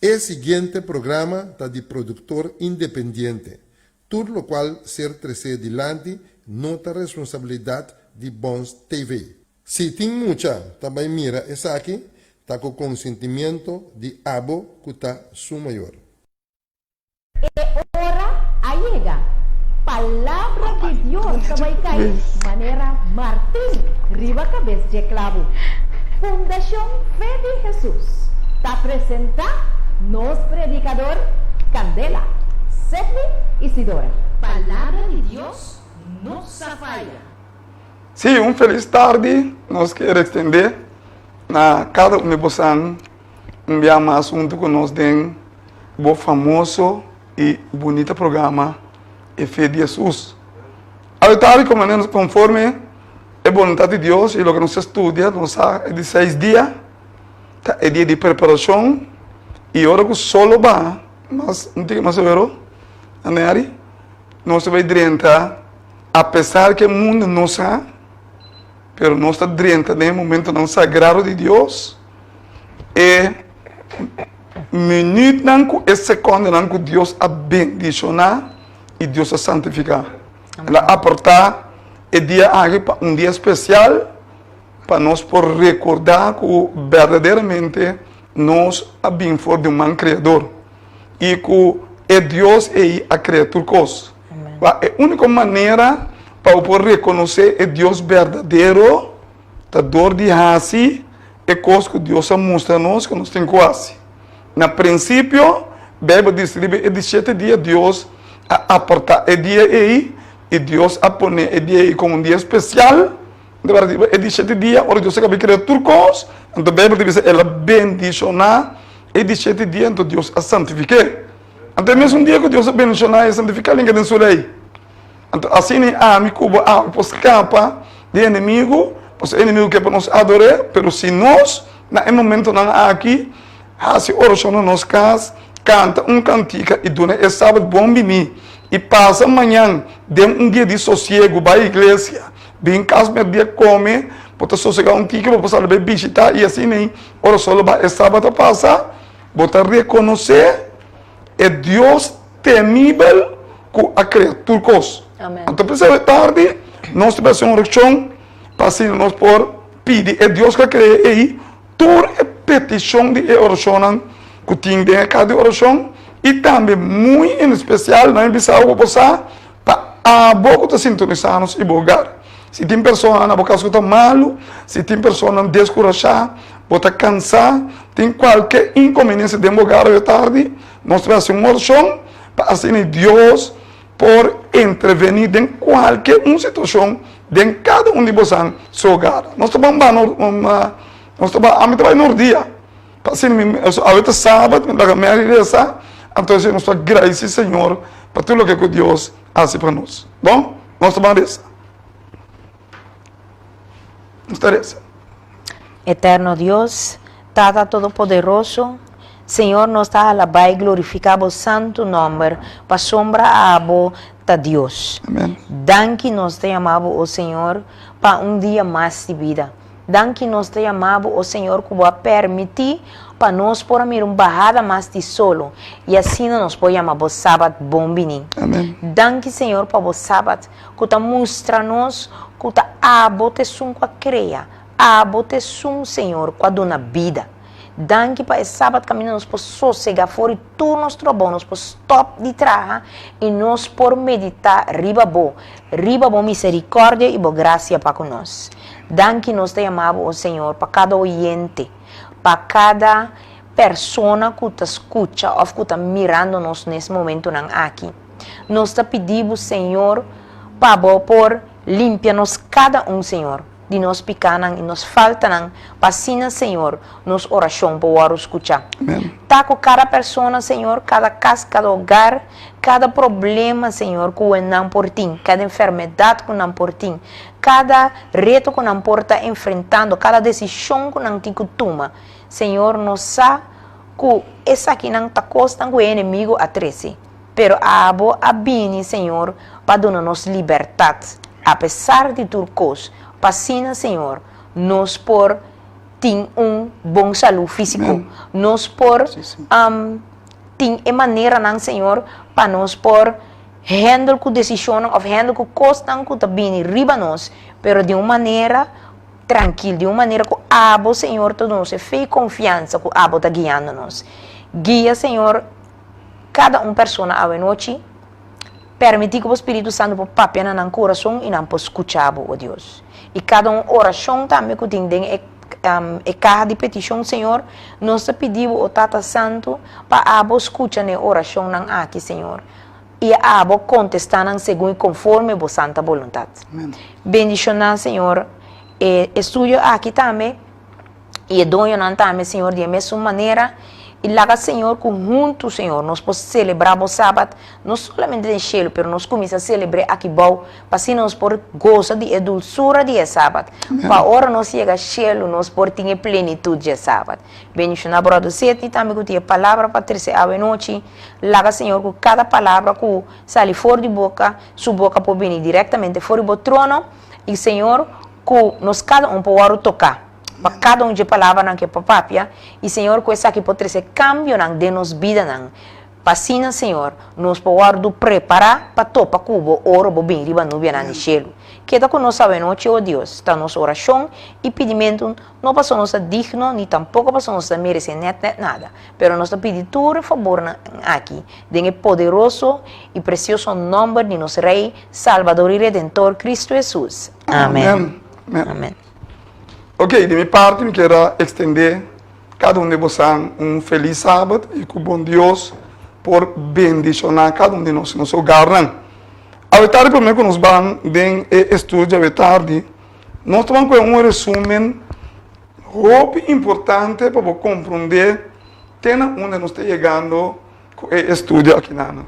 E siguiente programa ta di produktor independiente. Tur lokual ser tresé dilanti no ta responsabilidat di Bons TV. Si tin mucha ta bai mira esaki, ta ku konsentimiento di abo ku ta su mayor. E ora a yega. Palabra di Dios ta bai kai manera martin riba kabes dje klabu. Fundashon Fe di Hesus ta presentá nos predikador Kandela, Sedney Isidora. Palabra di Dios no sa faya. Sí, un felis tardi nos kier extendé na kada un di bosan un bia mas huntu ku nos den bo famoso i bunita programa E Fe di Hesus. Awe tardi komo nos konforme e boluntat di Dios i loke nos a studia, nos sa e di seis dia ta e dia di preparashon i ora ku sol lo baha mas un tiki mas awero, Aneri, nos ta bai drenta apesar ku e mundu no sa. Pero nos ta drenta den e momentonan sagrado di Dios, e minütnan ku e sekòndenan ku Dios a bendishoná i Dios a santifiká. El a aportá e dia aki pa un dia spesial pa nos por rekordá ku berdaderamente nos a bin for di un man Kreador i ku e Dios ei a krea tur kos. Pa e úniko manera pa bo por rekonosé e Dios berdadero ta dor di hasi e kos ku Dios a mustra nos ku nos tin ku hasi. Na prinsipio, Beibel dice riba e di shete dia Dios a apartá e dia ei i Dios a pone e dia ei komo un dia spesial. Riba e di shete dia, ora Dios a kaba di krea tur kos, anto Beibel ta bisa el a bendishoná e di shete dia, anto Dios a santifik'é. Anto e mesun dia ku Dios a bendishoná i a santifiká linka den su lei. Anto asina i ami ku bo awe por skapa di e enemigu, pasobra e enemigu ke pa nos ador'é, pero si nos na e momentonan aki hasi orashon na nos kas, kanta un kantika i duna e sabat bon biní i pasa mañan den un dia di sosiegu bai iglesia, bin kas mèrdia kome, bo ta sosegá un tiki, bo por sali bai bishitá i asina i ora solo bai e sabat a pasa. Bo ta rekonosé e Dios temibel ku a krea tur kos. Anto p'esei awe tardi nos ta hasi un orashon pa asina nos por pidi e Dios ku a krea ei tur e petishon di e orashonnan ku tin den e kas di orashon i tambe muy en espesial nan a bisa bo ku bo sa pa abo ku ta sintonisá nos i bo hogar. Si tin personanan na bo kas ku ta malu, si tin personanan deskurashá, bo ta kansá, tin kualke inkonveniensia den bo hogar awe tardi, nos ta hasi un orashon pa asina Dios por intervení den kualke un situashon den kada un di bosan su hogar. Nos ta ban ba nos ta ban, ami ta bai Nordia pa asina mi, awe ta sabat, mi laga Mary resa, anto asina nos ta gradisí Señor pa tur loke ku Dios hasi pa nos. Bon, nos ta ban resa. Nos ta resa. Eterno Dios, Tata Todopoderoso, Señor nos ta alabá i glorifiká bo santu nòmber, pasobra abo ta Dios. Amen. Danki nos ta yama bo, o Señor, pa un dia mas di bida. Danki nos ta yama bo, o Señor, ku bo a permití pa nos por a mira un bahada mas di solo, i asina nos por yama bo Sabat bon biní. Amen. Danki, Señor, pa bo Sabat, ku ta mustra nos ku ta abo ta esun ku a krea, abo ta esun, Señor, ku a duna bida. Danki pa e Sabat kaminda nos por sosegá for di tur nos trabou, nos por stòp di traha i nos por meditá riba Bo, riba Bo miserikòrdia i Bo grasia pa ku nos. Danki nos ta yama Bo, o Señor, pa kada oyente, pa kada persona ku ta skucha òf ku ta mirando nos nes momentunan aki. Nos ta pidi Bo, Señor, pa Bo por limpia nos kada un, Señor. Di nos pikánan i nos faltanan, pa asina, Señor, nos orashon por wòrdu skuchá. Ta ku kada persona, Señor, kada kas, kada hogar, kada problema, Señor, ku nan por tin, kada enfermedat ku nan por tin, kada reto ku nan por ta enfrentando, kada desishon ku nan tin ku tuma. Señor, nos sa ku esakinan ta kosnan ku e enemigu a trese. Pero abo a bini, Señor, pa duna nos libertat, apesar di tur kos, pa asina, Señor, nos por tin un bon salú físiko. Nos por tin e maneranan, Señor, pa nos por handle ku desishonnan òf handle ku kosnan ku ta bini riba nos, pero di un manera trankil, di un manera ku abo, Señor, ta duna nos e fe i konfiansa ku abo ta guiando nos. Guia, Señor, kada un persona awenochi. Permití ku bo Spiritu Santu por papia na nan kurason i nan por skucha bo, o Dios. I kada un orashon tambe ku tin den e e kaha di petishon, Señor, nos ta pidi bo, o Tata Santu, pa abo skucha na e orashonnan aki, Señor, i abo kontestá nan segun i konforme bo santa boluntat. Bendishoná, Señor, e estudio aki tambe. I e doñonan tambe, Señor, di e mesun manera. I laga, Señor, ku huntu, Señor, nos por selebrá bo Sabat, no solamente den shelu, pero nos kuminsá selebr'é aki bou, pa asina nos por gosa di e dulsura di e Sabat, pa ora nos yega shelu, nos por tin e plenitut dje Sabat. Bendishoná Bròder Sidney tambe ku tin e palabra pa trese awe nochi. Laga, Señor, ku kada palabra ku sali for di boka, su boka por bini direktamente for di bo trono, i, Señor, ku nos kada un por wòrdu toká pa kada un dje palabranan ku e por papia, i Señor ku esaki por trese kambionan den nos bidanan, pa asina, Señor, nos por wòrdu prepará pa topa ku Bo ora Bo bin riba nubianan di shelu. Keda ku nos awenochi, o Dios, ta nos orashon i pidimentu, no pasobra nos ta digno ni tampoko pasobra nos ta meresé nèt nèt nada, pero nos ta pidi tur e fabornan aki den e poderoso i presioso nòmber di nos Rei, Salbador i Redentor, Kristu Hesus. Amen. Amen. Ok, di mi parti mi kier a extende kada un di bosan un felis Sabat i ku bon Dios por bendiciona kada un di nos i nos hogarnan. Awe tardi prome ku nos ban den e estudio di awe tardi, nos ta ban kohe un resumen hopi importante pa bo kompronde te na unda nos ta yegando ku e estudio akinana.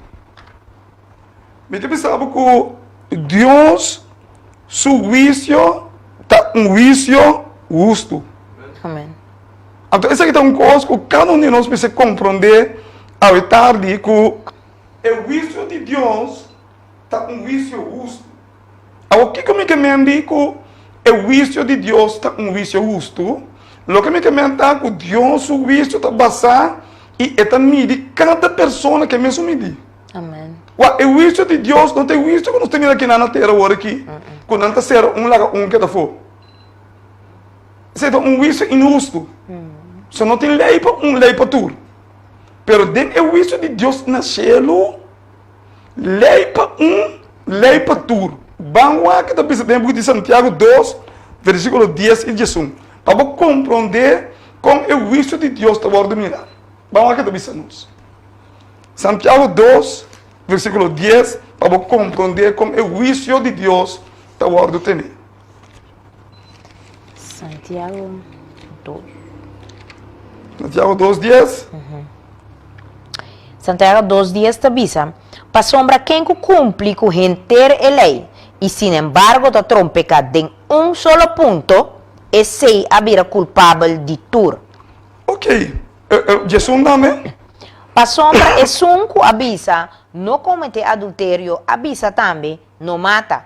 Mi ta bisa bo ku Dios su huisio ta un huisio hustu. Amen. Anto esaki ta un kos ku kada un di nos mester komprondé awe tardi ku e huisio di Dios ta un huisio hustu. Awor kiko mi ke men di ku e huisio di Dios ta un huisio hustu? Loke mi ke men ta ku Dios su huisio ta basá i e ta midi kada persona ku e mesun midi. Amen. Wak, e huisio di Dios no ta e huisio ku nos ta mira akinan na tera awor aki, ku nan ta sera un laga un keda afó. Esei ta un huisio inhustu. So no tin lei pa un, lei pa tur. Pero den e huisio di Dios na shelu, Lei pa un, lei pa tur. Ban wak ke ta bisa den e buki di Santiago dos, versíkulo dies i diesun, pa bo komprondé kon e huisio di Dios ta wòrdu mirá. Ban wak ke ta bisa nos. Santiago dos, versíkulo dies, pa bo komprondé kon e huisio di Dios ta wòrdu tené. Santiago 2. Santiago 2, 10. Santiago 2, 10 ta bisa, Pasobra ken ku kumpli ku henter e lei i sinembargo ta trompeká den un solo punto, esei a bira kulpabel di tur. Ok, djesun tambe? Pasobra esun ku a bisa, No kometé adulterio, a bisa tambe, No mata.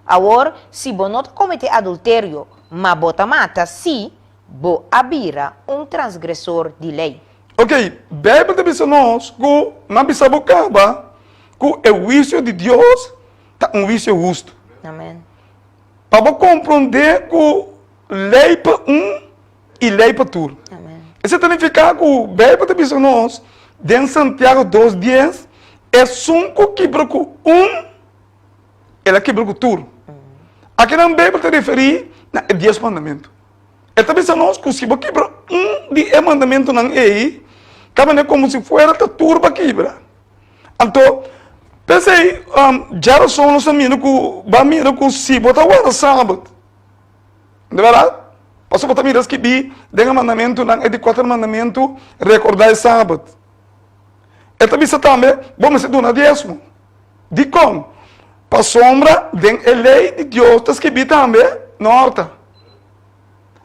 Awor, si bo no ta kometé adulterio, ma bo ta mata, sí, bo a bira un transgresor di lei. Ok, Beibel ta bisa nos ku nan bisa bo kaba ku e huisio di Dios ta un huisio hustu. Amen. Pa bo komprondé ku lei pa un i lei pa tur. Amen. Esei ta nifiká ku Beibel ta bisa nos den Santiago dos dies, esun ku kibra ku un, El a kibra ku tur. Akinan Beibel ta referí na e Dies Mandamentu. E ta bisa nos ku si bo kibra un di e mandamentunan ei, ta manera komo si fuera ta tur bo a kibra. Anto, p'esei djarason nos ta mira ku bo a mira ku si bo ta warda Sabat, di bèrdat? Pasobra bo ta mira skibí den e mandamentunan, e di kuater mandamentu, rekordá e Sabat. E ta bisa tambe, bo mester duna diesmo. Dikon? Pasobra den e lei di Dios ta skibí tambe, No hòrta.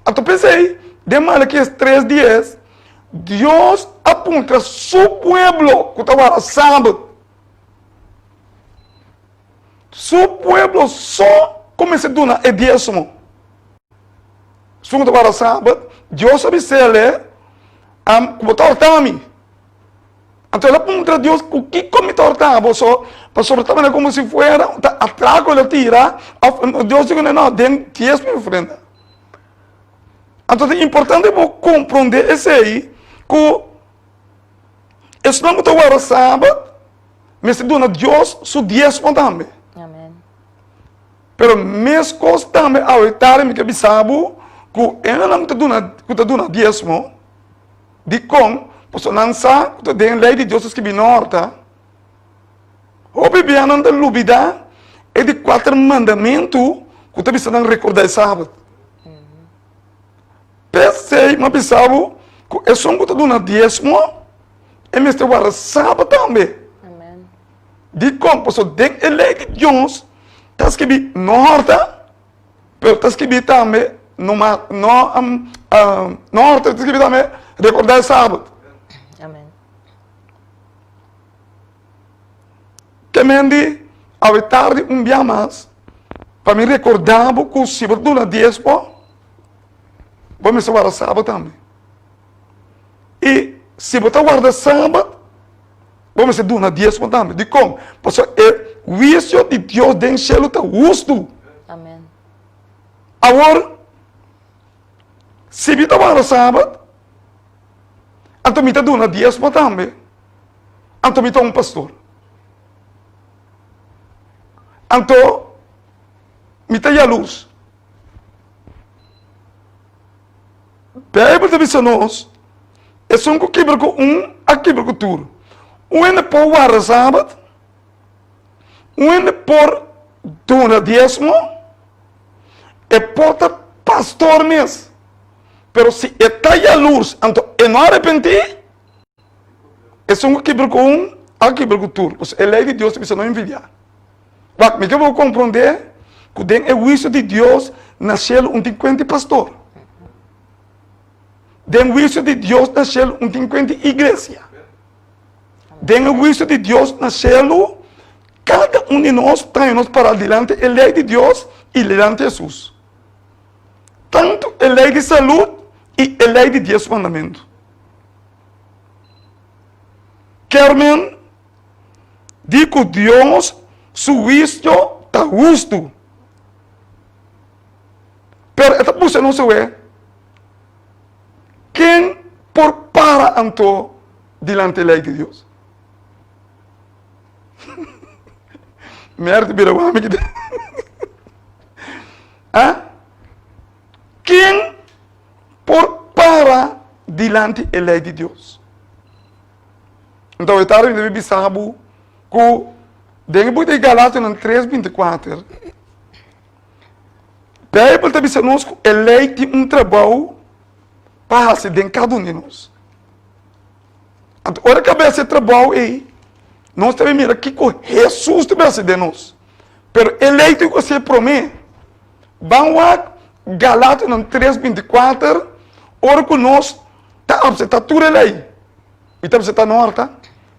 Anto p'esei, den Malakias tres dies, Dios a puntra su pueblo ku ta warda Sabat, su pueblo so ku mester duna e diesmo. Esun ku ta warda sabat, Dios a bis'el, Ku bo ta horta mi. Anto el a puntra Dios, Ku kiko mi ta horta bo? So, pasobra ta manera komo si fuera ta atrako el a tira, òf Dios di kuné, No, den diesmo i ofrenda. Anto ta importante bo komprondé esei ku esnan ku ta warda sabat mester duna Dios su diesmo tambe. Amen. Pero meskos tambe awe tarde mi ke bisa bo ku hendenan ku ta duna ku ta duna diesmo, dikon? Pasobra nan sa ku ta den lei di Dios ta skibi no horta. Hopi bia nan ta lubida e di kuater mandamentu ku ta bisa nan rekorda e sabat. P'esei mi a bisa bo ku esun ku ta duna diesmo e mester warda sabat tambe. Dikon? Pasobra den e lei di Dios ta skibí no hòrta, pero ta skibí tambe no ma no no hòrta, ta skibí tambe rekordá e sabat. Amen. Ke men di awe tardi un bia mas pa mi rekordá bo ku si bo duna diesmo, bo mester warda sabat tambe. I si bo ta warda sabat, Bo mester duna diesmo tambe. Dikon? Pasobra e huisio di Dios den shelu ta hustu. Amen. Awor, si mi ta warda sabat, anto mi ta duna diesmo tambe, anto mi ta un pastor. Anto mi ta yalurs. Bijbel ta bisa nos, Esun ku kibra ku un, a kibra ku tur. Un hende por warda sabat, un hende por duna diesmo, e por ta pastor mes, pero si e ta yalurs anto e no arepentí, esun ku kibra ku un, a kibra ku tur. Pasobra e lei di Dios ta bisa no envidiá. Wak, mi ke bo komprondé ku den e huisio di Dios na shelu un tin kuenti pastor. Den huisio di Dios na shelu un tin kuenti iglesia. Den e huisio di Dios na shelu, kada un di nos ta nos pará dilanti e lei di Dios i dilanti Hesus. Tantu e lei di salud i e lei di dies mandamentu. Kermen di ku Dios su huisio ta hustu. Pero e ta buska nos awe, ken por para anto dilanti e lei di Dios? Mer ta bira wami kite. Ah? Ken por para dilanti e lei di Dios? Nton e tardi mi debe bisa bo ku den e buki di Galationan tres binti kuater, Beibel ta bisa nos ku e lei tin un trabou pa hasi den kada un di nos. Anto ora ku a bai hasi e trabou ei, nos ta bai mira kiko Hesus ta bai hasi den nos. Pero e lei tin ku hasi e promé. Ban wak Galationan tres 24, ora ku nos ta apseptá tur e lei. Mi ta bisa ta no horta,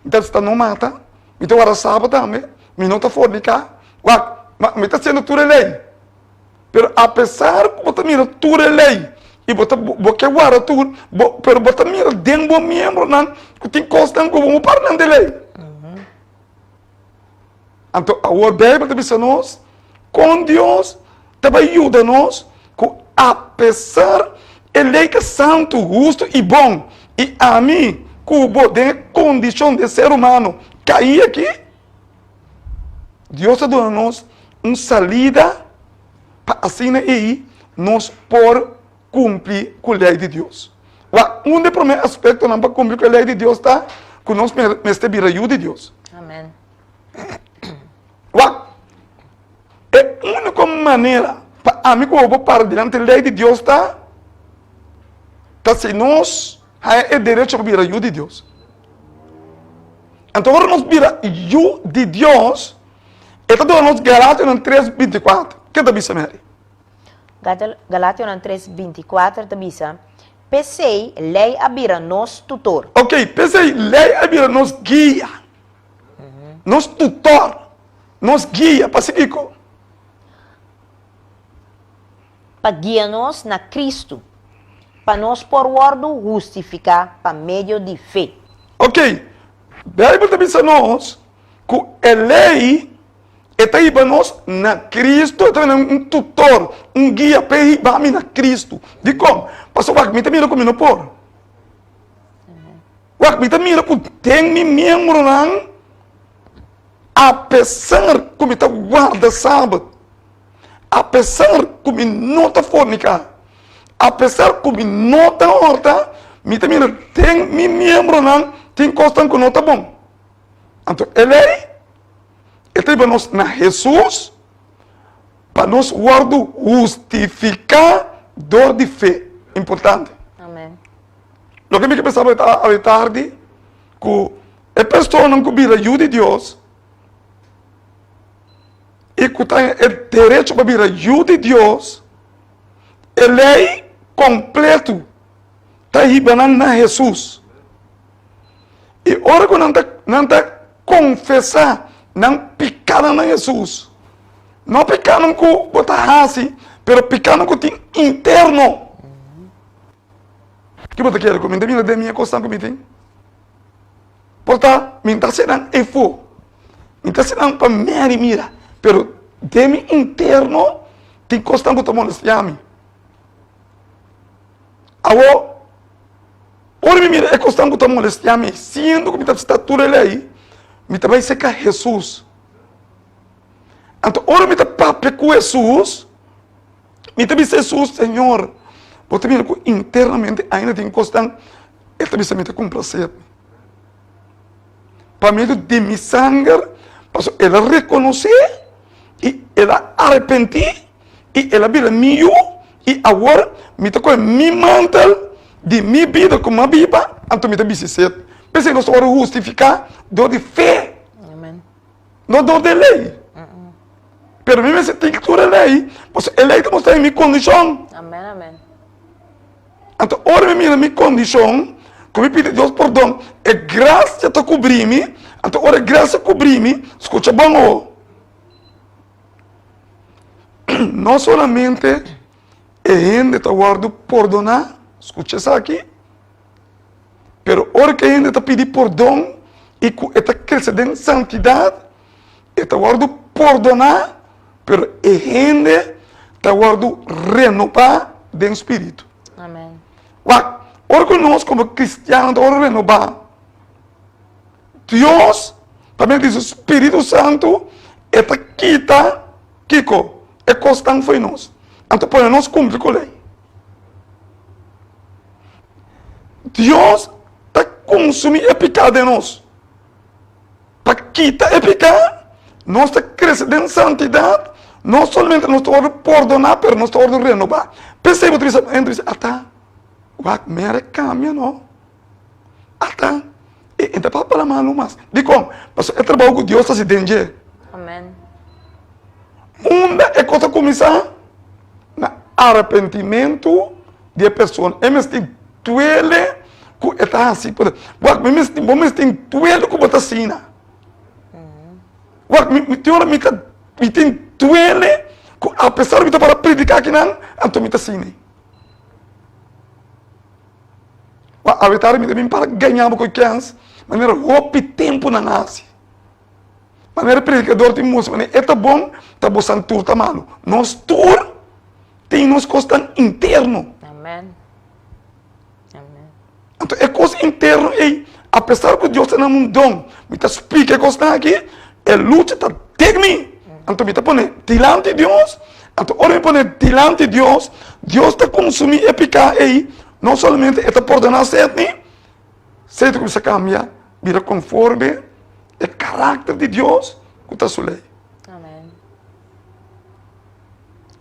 mi ta bisa ta no mata, mi ta warda sabat tambe, mi no ta forniká. Wak, ma mi ta hasiendo tur e lei. Pero apesar ku bo ta mira tur e lei i bo ta bo ke warda tur, bo pero bo ta mira den bo miembronan ku tin kosnan ku bo no para nan den lei. Anto awor Bijbel ta bisa nos kon Dios ta bai yuda nos ku apesar e lei ta santu, hustu i bon, i ami ku bo den e kondishon di ser humano kai aki, Dios ta duna nos un salida pa asina ei nos por kumpli ku lei di Dios. Wak, un di e promé aspektonan pa kumpli ku e lei di Dios ta ku nos mester bira yu di Dios. Amen. Wak, e úniko manera pa ami ku bo por para dilanti lei di Dios ta, ta si nos haña e derecho pa bira yu di Dios. Anto ora nos bira yu di Dios, e ta duna nos Galationan tres 24. Ke ta bisa, Mary? Galationan tres 24 ta bisa, P'esei lei a bira nos tutor. Ok, p'esei lei a bira nos guia, nos tutor, nos guia. Pa si kiko? pa guia nos na Kristu, pa nos por wòrdu hustifiká pa medio di fe. Ok, Beibel ta bisa nos ku e lei e ta hiba nos na Kristu, e ta bini un tutor, un guia pa e hiba mi na Kristu. Dikon? Pasobra wak mi ta mira ku mi no por. Wak mi ta mira ku den mi miembronan, apesar ku mi ta warda sabat, apesar ku mi no ta forniká, apesar ku mi no ta hòrta, mi ta mira den mi miembronan tin kosnan ku no ta bon. Anto e lei e ta hiba nos na Hesus pa nos wòrdu hustifiká dor di fe. Importante. Amen. Loke mi ke pensa awe tardi ku e personanan ku bira yu di Dios i ku ta e derecho pa bira yu di Dios, e lei kompletu ta hiba nan na Hesus. I ora ku nan ta nan ta konfesá nan pikanan na Hesus, no pikanan ku bo ta hasi, pero pikanan ku tin interno. Ki bo ta kere ku mi ta mira den mi e kosnan ku mi tin? Por ta mi ta hasi nan efo, mi ta hasi nan pa meri mira, pero den mi interno tin kosnan ku ta molestia mi. Awor, ora mi mira e kosnan ku ta molestia mi, siendo ku mi ta sta tur e lei, mi ta bai serka Hesus. Anto ora mi ta papia ku Hesus, mi ta bisa Hesus, Señor, bo ta mira ku internamente ainda tin kosnan, e ta bisa mi ta kumplaser mi. Pa medio di mi sanger, pasobra el a rekonosé i el a arepentí i el a bira mi yu, i awor mi ta kohe mi mantel di mi bida ku mi a biba, anto mi ta bisti set. P'esei nos ta wòrdu hustifiká dor di fe, no dor di e lei. Pero mi mester tin tur e lei, pasobra e lei ta mustra mi kondishon. Anto ora mi mira mi kondishon, ku mi pidi Dios pordon, e grasia ta kubrí mi, anto ora e grasia kubrí mi, skucha bon awo, no solamente e hende ta wòrdu pordoná, skucha esaki, pero ora ku e hende ta pidi pordon i ku e ta krese den santidat, e ta wòrdu pordoná, pero e hende ta wòrdu renobá den spiritu. Amen. Wak, ora ku nos komo kristiano ta wòrdu renobá, Dios pa medio di su Spiritu Santu e ta kita kiko? E kosnan fo'i nos. Anto pone nos kumpli ku lei. Dios ta konsumí e piká den nos. Pa kita e piká, nos ta krese den santidat, no solamente nos ta wòrdu pordoná, pero nos ta wòrdu renobá. P'esei bo ta bisa, hende ta bisa, ata, wak mera kambia no. Ata, e e ta papia la malu mas. Dikon? Pasobra e trabou ku Dios ta hasi den dje. Amen. Unda e kos a kuminsá? Na arepentimentu di e persona. E mester duele ku e ta hasi. Wak, mi mester, bo mester tin duele ku bo ta asina. Wak, mi, mi tin ora mi ta, mi tin duele ku apesar mi ta para prediká akinan, anto mi ta asina. Wak, awe tardi mi ta bin para gaña bo ku e kèns manera hopi tempu nan a hasi. Manera predikador tin mustra manera e ta bon, ta bosan tur ta malu. Nos tur tin nos kosnan interno. Amen. Amen. Anto e kos interno ei, apesar ku Dios ta na un don, mi ta splika e kosnan aki, e lucha ta den mi. Anto mi ta pone dilanti Dios, anto ora mi pone dilanti Dios, Dios ta konsumí e piká ei, no solamente e ta pordoná Sidney, Sidney ta kuminsá kambia, bira konforme e karakter di Dios ku ta su lei. Amen.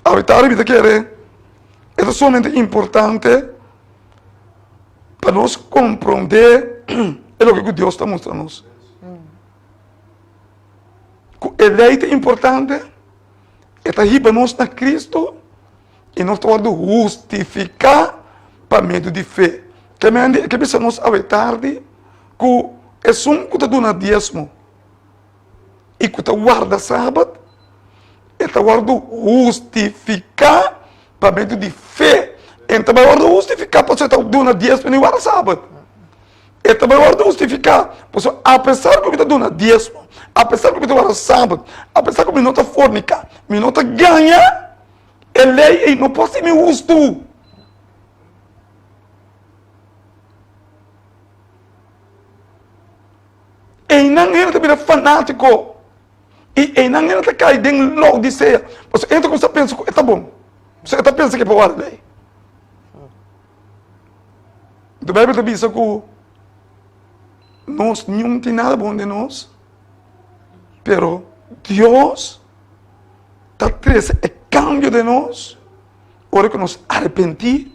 Awitari mi ta kere e ta sumamente importante pa nos komprondé e loke ku Dios ta mustra nos. Ku e lei ta importante, e ta hiba nos na Cristo i nos ta wòrdu hustifiká pa medio di fe. Ke men e ke bisa nos awe tardi ku esun ku ta duna diesmo i ku ta warda sabat, e ta wòrdu hustifiká. Pa medio di fe, e ta bai wòrdu hustifiká pasobra e ta duna diesmo ni warda sabat. E ta bai wòrdu hustifiká pasobra apesar ku mi ta duna diesmo, apesar ku mi ta warda sabat, apesar ku mi no ta forniká, mi no ta gaña, e lei ei no por hasi mi hustu. Einan hende ta bira fanátiko i einan hende ta kai den Laodisea. Pasobra e ta kuminsá pensa ku e ta bon. Pasobra e ta pensa ku e por warda lei. De Bijbel ta bisa ku nos niun tin nada bon den nos, pero Dios ta trese e kambio den nos ora ku nos arepentí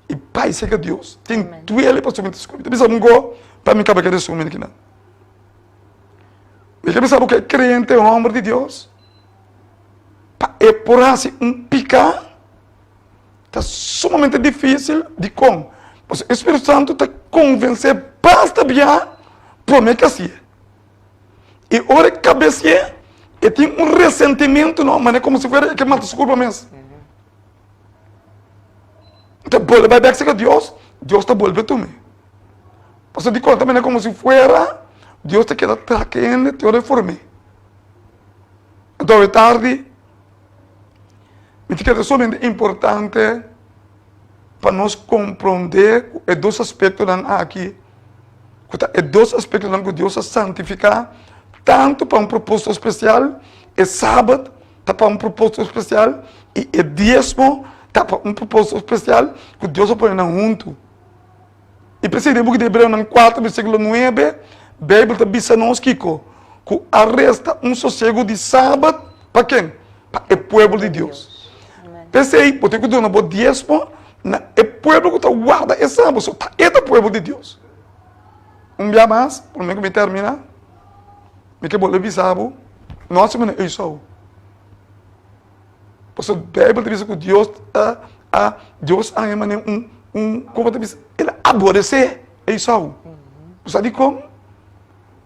i bai serka Dios. Tin duele pasobra mi ta skucha. Mi ta bisa bo go pa mi kaba ke resumen kinan. Mi ke bisa bo ku e kreyente hòmber di Dios pa e por hasi un piká Ta sumamente difícil. Dikon? Pasobra e Spiritu Santu ta konvensé basta bia promé ke hasié. I ora e kabesié, e tin un resentimentu no, manera komo si fuera e ke mata su kurpa mes. E ta bolbe bai bèk serka Dios, Dios ta bolbe tum'é. Pasobra dikon? Ta manera komo si fuera Dios ta keda traka e hende te ora e form'é. Anto awe tardi. Mi ta kere solamente importante pa nos komprondé ku e dos aspektonan aki, ku ta e dos aspektonan ku Dios a santifiká, tantu pa un propósito spesial, e sabat ta pa un propósito spesial i e diesmo ta pa un propósito spesial ku Dios a pone nan huntu. I p'esei den buki di Hebreonan kuater versíkulo nuebe, Beibel ta bisa nos kiko? Ku a resta un sosego di sabat pa ken? Pa e pueblo di Dios. P'esei bo tin ku duna bo diesmo na e pueblo ku ta warda e sabat, so ta e ta pueblo di Dios. Un bia mas, promé ku mi terminá, mi ke bolbe bisa bo, no hasi manera Esau. Pasobra Beibel ta bisa ku Dios a a Dios a haña manera un un komo ta bisa el a aboresé Esau. Bo sa dikon?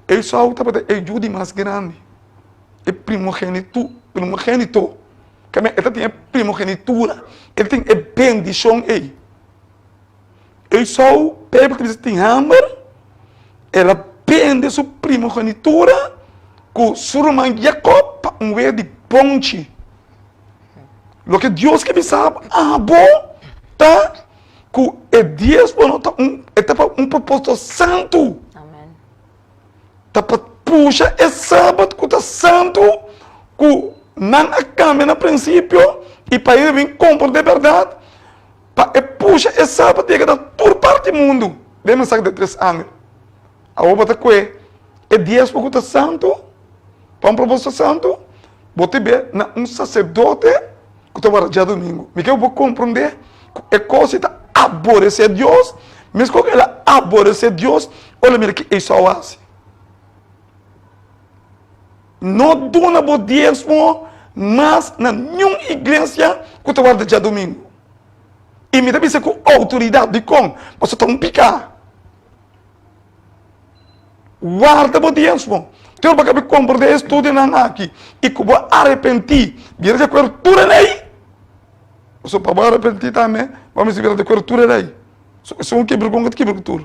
Esau tabata e yu di mas grandi, e primogenitu primogénito. Keme e ta tin e primogenitura, e tin e bendishon ei. Esau, Beibel ta bisa tin hamber, el a bende su primogenitura ku su ruman Jakob pa un wea di bonchi. Loke Dios ke bisa abo ta ku e diesmo no ta un, e ta pa un propósito santu. Ta pa pusha e sabat ku ta santu ku nan a kambia na prinsipio i pa hende bin komprondé bèrdat. Pa e pusha e sabat yega na tur parti mundu den mensahe di tres angel. Awor bo ta kue e diesmo ku ta santu pa un propósito santu, bo ta be na un saserdote ku ta warda djadumingu. Mi ke bo komprondé ku e kos ei ta aboresé Dios, meskos ku el a aboresé Dios ora el a mira ki Esau a hasi. No duna bo diesmo mas na niun iglesia ku ta warda djadumingu. I mi ta bisa ku outoridat. Dikon? Pasobra ta un piká. Warda bo diesmo. Te ora bo kabi komprondé e estudionan aki i ku bo arepentí, bira di akuerdo tur e lei. Pasobra pa bo arepentí tambe, bo mester bira di akuerdo tur e lei. So, esun ku kibra ku un, ku ta kibra ku tur.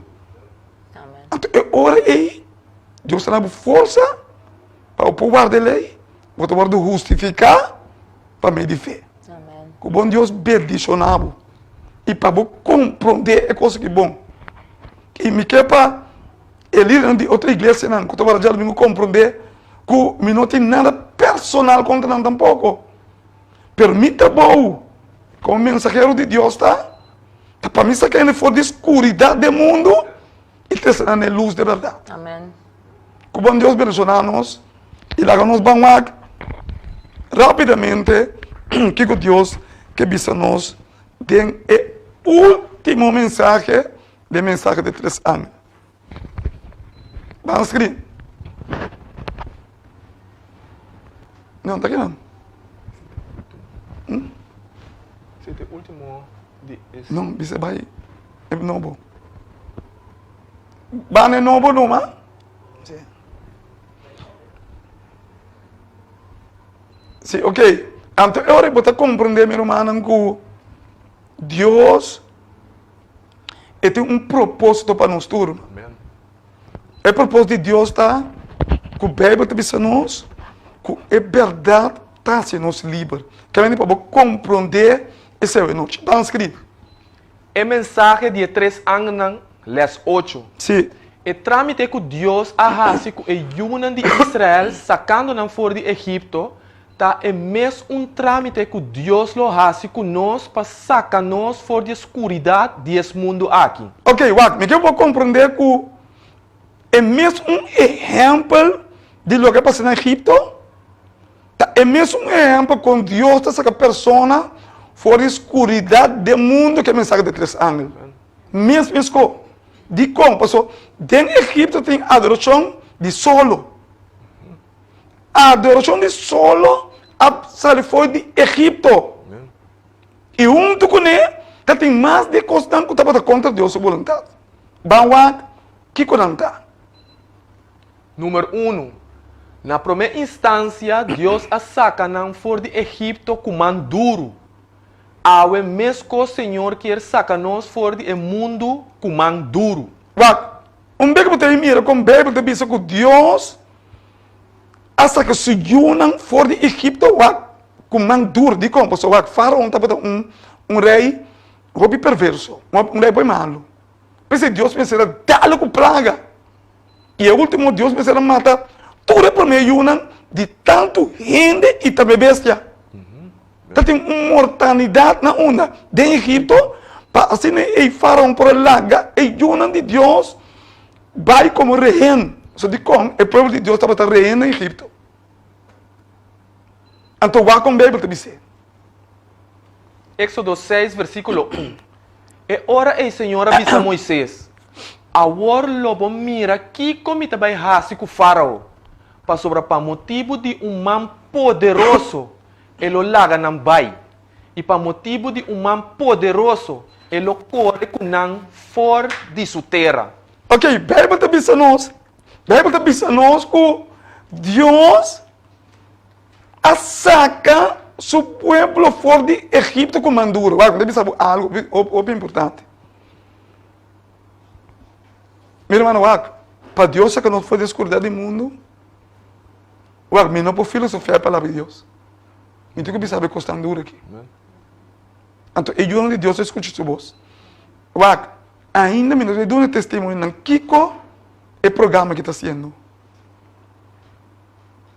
Anto e ora ei, Dios ta na bo forsa pa bo por warda e lei, bo ta wòrdu hustifiká pa medio di fe. Ku bon Dios bendishoná bo i pa bo komprondé e kos ki bon. I mi ke pa e lidernan di otro iglesianan ku ta warda djadumingu komprondé ku mi no tin nada personal kontra nan tampoko. Pero mi trabou komo mensahero di Dios ta ta pa mi saka hende for di skuridat den mundu i trese nan na e lus di bèrdat. Ku bon Dios bendishoná nos i laga nos ban wak rápidamente kiko Dios ke bisa nos den e último mensahe den mensahe di tres aña. Ban skri. No, ta kinan. Hm? Si te último di es. No, bisa bai e nobo. Ban e nobo numa. Si. Si, ok. Anto e ora bo ta comprende, mi rumannan, ku. Dios e tin un propósito pa nos tur. E propósito di Dios ta ku Beibel ta bisa nos ku e bèrdat ta hasi nos liber. Kende pa bo komprondé esei anochi. Ban skribi. E mensahe di e tres angelnan, lès ocho. Sí. E trámite ku Dios a hasi ku e yunan di Israel sakando nan for di Egipto ta e mes un trámite ku Dios lo hasi ku nos pa saka nos for di e skuridat di es mundu aki. Ok, wak, mi ke bo komprondé ku e mes un ehèmpel di loke a pasa na Egipto ta e mes un ehèmpel kon Dios ta saka persona for di skuridat den mundu ku e mensahe di tres angel. Mes mesko. Dikon? Pasobra den Egipto tin adorashon di solo. Adorashon di solo a sali for di Egipto. I huntu kuné ta tin mas di e kosnan ku tabata kontra Dios su boluntat. Ban wak kiko nan ta. Numer unu, Na promé instansia Dios a saka nan for di Egipto ku man duru. Awe meskos Señor kier saka nos for di e mundu ku man duru. Wak, un bek bo ta mira kon Beibel ta bisa ku Dios a saka su yunan for di Egipto wak ku man duru. Dikon? Pasobra wak Faraon tabata un un rei hopi perverso, un rei hopi malu. P'esei Dios mester a dal ku plaga. I e ultimo Dios mester a mata tur e promé yunan di tantu hende i tambe bestia. Ta tin un mortalidat na unda? Den Egipto, pa asina e Faraon por a laga e yunan di Dios bai komo rehen. So dikon e pueblo di Dios tabata rehen na Egipto? Anto wak kon Beibel ta bis'é. Éxodo seis, versíkulo un, E ora ei Señor a bisa Moises, Awor lo bo mira kiko mi ta bai hasi ku Fárao, pasobra pa motibu di un man poderoso e lo laga nan bai, i pa motibu di un man poderoso e lo kore ku nan for di su tera. Ok, Beibel ta bisa nos, Beibel ta bisa nos ku Dios a saka su pueblo for di Egipto ku man duru. Wak, mi ta bisa bo algu hopi importante. Mi hermano, wak, pa Dios saka nos for di e skuridat di mundu, wak, mi no por filosofia e palabra di Dios. Mi tin ku bisa bo e kosnan duru aki. Anto e yunan di Dios a skucha su bos. Wak, ainda mi no ta duna testimonionan kiko e programa aki ta hasiendo.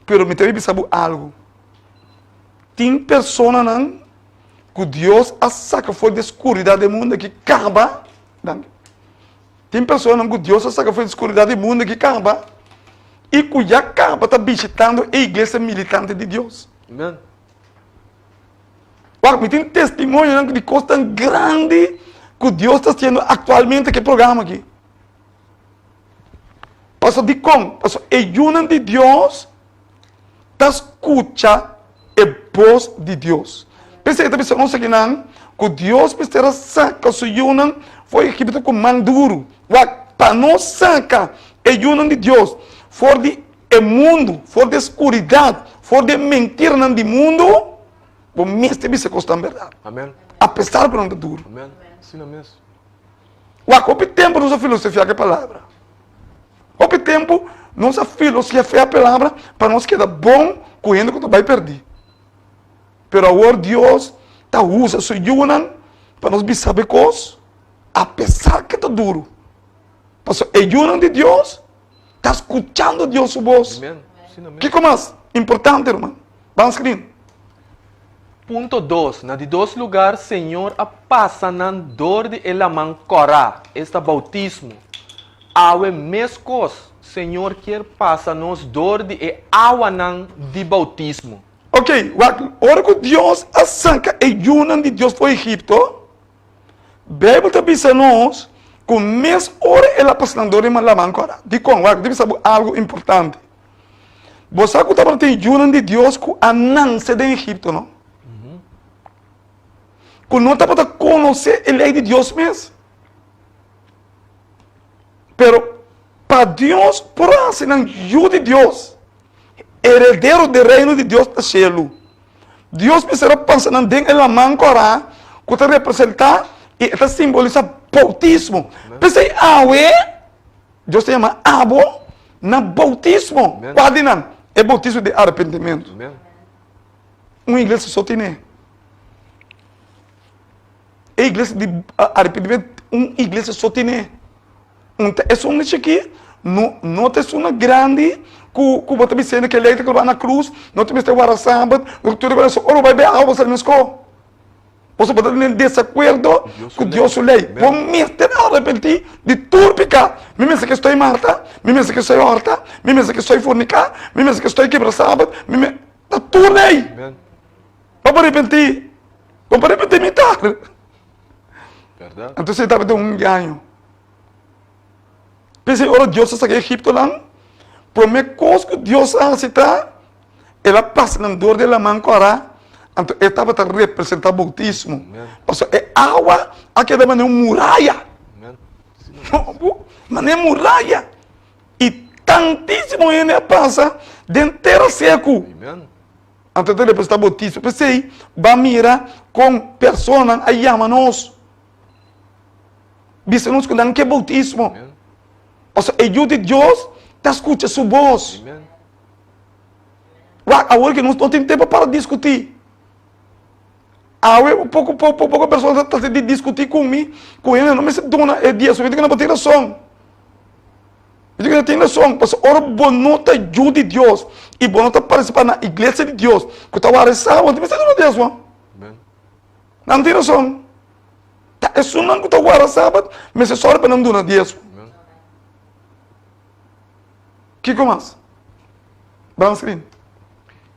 Pero mi ta bisa bo algu. Tin personanan ku Dios a saka for di e skuridat di e mundu aki kaba. Danki. Tin personanan ku Dios a saka for di e skuridat di e mundu aki kaba i ku ya kaba ta bishitando e iglesia militante di Dios. Amen. Wak, mi tin testimonionan di kosnan grandi ku Dios ta hasiendo aktualmente ku e programa aki. Pasobra dikon? Pasobra e yunan di Dios ta skucha e bos di Dios. P'esei e ta bisa nos akinan ku Dios mester a saka su yunan for di Egipto ku man duru. Wak, pa nos saka e yunan di Dios for di e mundu, for di e skuridat, for di e mentiranan di mundu, bo mester bisa kosnan bèrdat. Amen. Apesar ku nan ta duru. Amen. Asina mes. Wak, hopi tempu nos a filosofia ku e palabra. Hopi tempu nos a filosofia e palabra pa nos keda bon ku hende ku ta bai pèrdí. Pero awor Dios ta usa su yunan pa nos bisa be kos, apesar ku ta duru. Pasobra e yunan di Dios ta skuchando Dios su bos. Kiko mas importante, ruman? Ban skrin. Punto dos, Na di dos lugar, Señor a pasa nan dor di e laman Kòrá, esta boutismo. Awe meskos, Señor kier pasa nos dor di e awanan di boutismo. Ok, wak, ora ku Dios a saka e yunan di Dios for Egipto, Beibel ta bisa nos ku mes ora el a pasa nan dor di e laman Kòrá. Dikon? Wak, mi ta bisa bo algu importante. Bo sa ku tabatin yunan di Dios ku a nanse den Egipto, no? Ku no tabata konosé e lei di Dios mes. Pero pa Dios por hasi nan yu di Dios, heredero di reino di Dios na shelu, Dios mester a pasa nan den e laman kòrá. ku ta representá i e ta simbolisá boutismo. P'esei awe Dios ta yama abo na boutismo. Kua di nan? E boutismo di arepentimentu. Un iglesia so tine. E iglesia di arepentimentu un iglesia so tine. Un ta esun na chikí, no no ta esun na grandi ku ku bo ta bisendo ke lei ta klabá na krus, no ta mester warda sabat, no tur e kos. Ora bo bai b'e awa bo sali meskó. Boso bo ta den desakuerdo ku Dios su lei. Bo mester arepentí di tur piká. Mi mester ke stoi mata, mi mester ke stoi hòrta, mi mester ke stoi forniká, mi mester ke stoi kebra sabat, mi me ta tur lei. Pa bo arepentí. Bo por arepentí mitar. Anto esei tabata un engaño. P'esei ora Dios a saka e egiptonan, promé kos ku Dios a hasi ta, el a pasa nan dor di e laman kòrá, anto e tabata representá boutismo. Pasobra e awa a keda manera un muraya, manera muraya, i tantísimo hende a pasa den tera seku. Anto e ta representá boutismo. P'esei, bo a mira kon personanan a yama nos. Bisa nos ku nan ke boutismo. Pasobra e Yu di Dios ta skucha su bos. Wak, awor ke nos no tin tempu para diskutí. Awe poko poko poko persona ta trata di diskutí ku mi, ku hende no mester duna e dia. So mi di ku nan bo tin rason. Mi di ku nan tin rason. Pasobra ora bo no ta Yu di Dios i bo no ta partisipá na iglesia di Dios ku ta wara e sábado, bo no mester duna diesmo. Nan tin rason. Ta esunnan ku ta warda sabat mester sòru pa nan duna diesmo. Kiko mas? Ban skrin.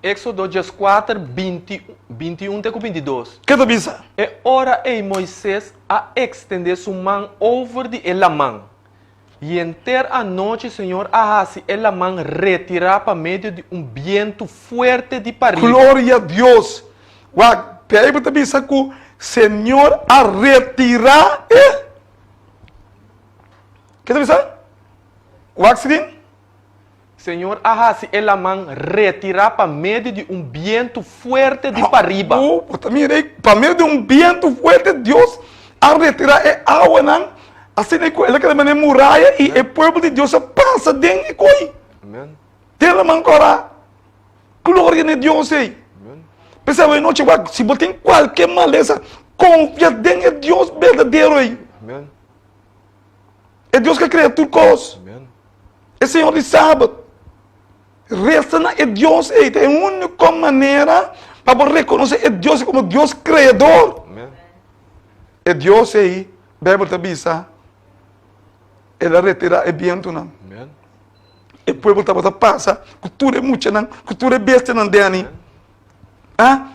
Éxodo dieskuater, 20, 21 te ku 22. Ke ta bisa? E ora ei Moises a ekstendé su man over di e laman. I henter anochi Señor a hasi e laman retirá pa medio di un bientu fuerte di pariba. Gloria Dios! Wak, Bijbel ta bisa ku Señor a retirá e. Ke ta bisa? Wak si tin. Señor a hasi e laman retirá pa medio di un bientu fuerte di pariba. Oh, bo ta mira ei, pa medio di un bientu fuerte Dios a retirá e awanan, asina ku el a keda manera muraya i e pueblo di Dios a pasa den e koi. Den laman kòrá. Gloria na e Dios ei. P'esei awe nochi wak, si bo tin kualke malesa, konfia den e Dios berdadero ei. E Dios ku a krea tur kos. E Señor di Sabat. Resa na e Dios ei ta e úniko manera pa bo rekonosé e Dios ei komo Dios Kreador. E Dios ei, Beibel ta bisa, el a retirá e bientunan. E pueblo tabata pasa ku tur e muchanan, ku tur e bestianan den ani. Ah,